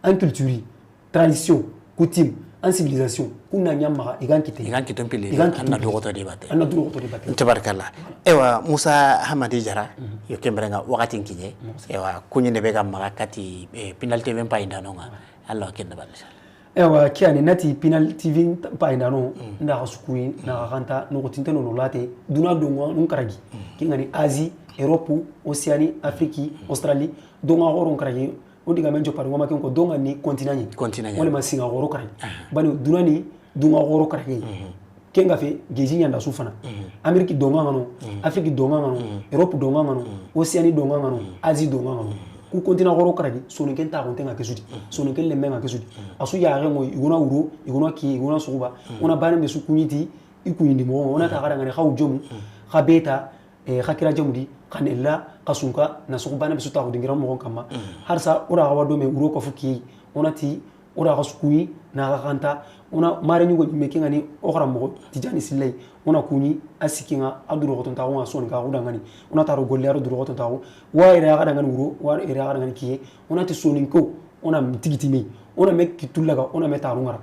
an culture, tradition, coutume, an civilisation, kun na ɲa maxa, i ga n kite. I ga n kite pili, i ga n kite an na pili. Dogoto di bate. An na dogoto di bate. Tabarakalla. Ewa, Musa Hamadi Jara, yo ke mbere ŋa waxati n kiɲe. Ewa, kuɲi ne be ga maxa kati, eh, Pinal T V n payindano ŋa. Alla wa ken da bal, inshallah. Ewa, ke ya ni na ti Pinal T V n payindano, n da xa su kuyi, na xa xanta, noxo tinte no no late, duna donŋa nun karagi. Ke ŋa ni Asie, Europe, Océanie, Afrique, Australie, donŋa xoron karagi. O digamen joppa di, n ga ma ken ko, donŋa ni continent ɲi. Continent ɲi. Wala ma sinŋa xoro karagi. Bani duna ni donŋa xoro karagi. Ken ga fe, geji ɲa n da su fana. Amérique donŋa ŋa no, Afrique donŋa ŋa no, Europe donŋa ŋa no, Océanie donŋa ŋa no, Asie donŋa ŋa no. Ku continent xoro karagi, Soninke n taxunte ŋa ke su di. Soninke n lemme ŋa ke su di. A su yaxe ŋo, i gona wuro, i gona kiye, i gona suxuba. O na bane be su kuɲi ti, i kuɲindi moxo ŋa. O na ta xa dangani, xa wujomu, xa beta, e, xa kira jamudi, xa nella, xa sunka, na soxu bane be su taxu dingira moxon kamma. Harsa, o da xa wa do me wuro ko fu kiye, o na ti, o da xa su kuɲi, na xa xanta, o na mare ɲugo ɲimme ke ŋa ni, o xara moxo, Tijani Sillay, o na kuɲi, a sikki ŋa, a duro xoton taxu ŋa, Soninka xu dangani, o na taro golle, a ro duro xoton taxu, wa ira xa dangani wuro, wa ira xa dangani kiye, o na ti Soninko, o na tigitime, o na me kitulaga, o na me taru ŋara.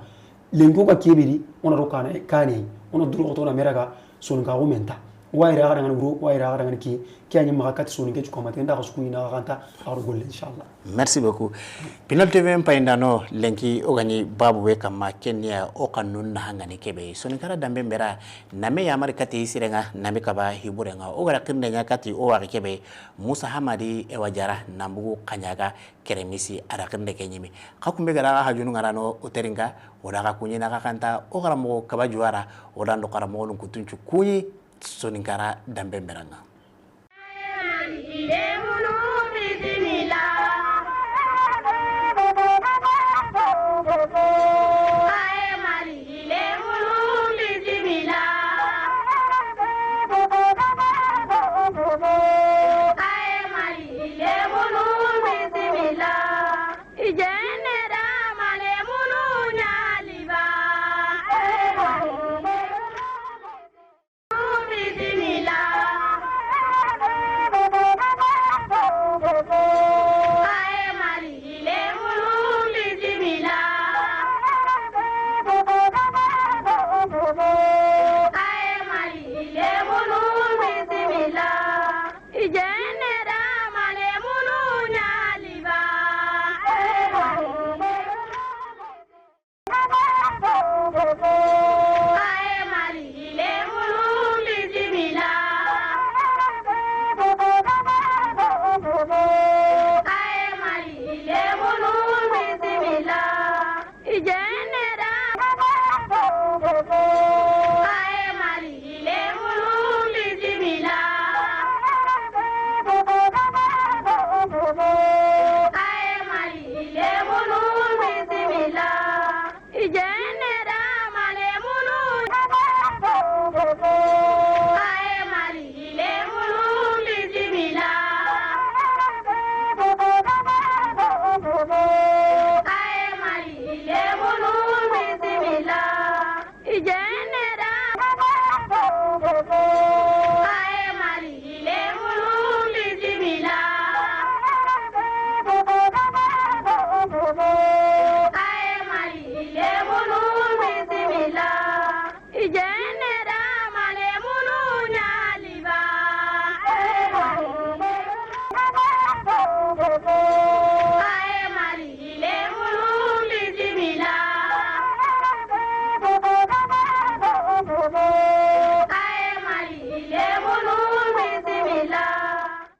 Lenki o ga ke be di, o na ro kane, kane, o na duro xoto, o na me raga, Soninka xo menta. Wa ira xa dangani wuro, wa ira xa dangani kiye, ke ya ɲi maxa kati Soninke cukamate, n da xa su kuɲi na xa xanta, a ro golle, inshallah. Merci beaucoup. Pinal T V n payindano, lenki o ga ɲi babu be kamma, ken ya o xannu na hangani ke be. Soninkara dambe mbera, na me yamari kati sire ŋa, na me kaba hibure ŋa. O ga ra xirinde ɲa kati o waxi ke be, Musa Hamadi, ewa Jara, na mbugu xaɲaga, Keremisi, a da xirinde ke ɲimi. Xa kumbe ga da xa hajunu ŋarano o terinka, o da xa kuɲi na xa xanta, o xaramoxo Kaba Juwara, o da n do xaramoxonun kutuncu kuɲi Soninkara dambe mbera ŋa.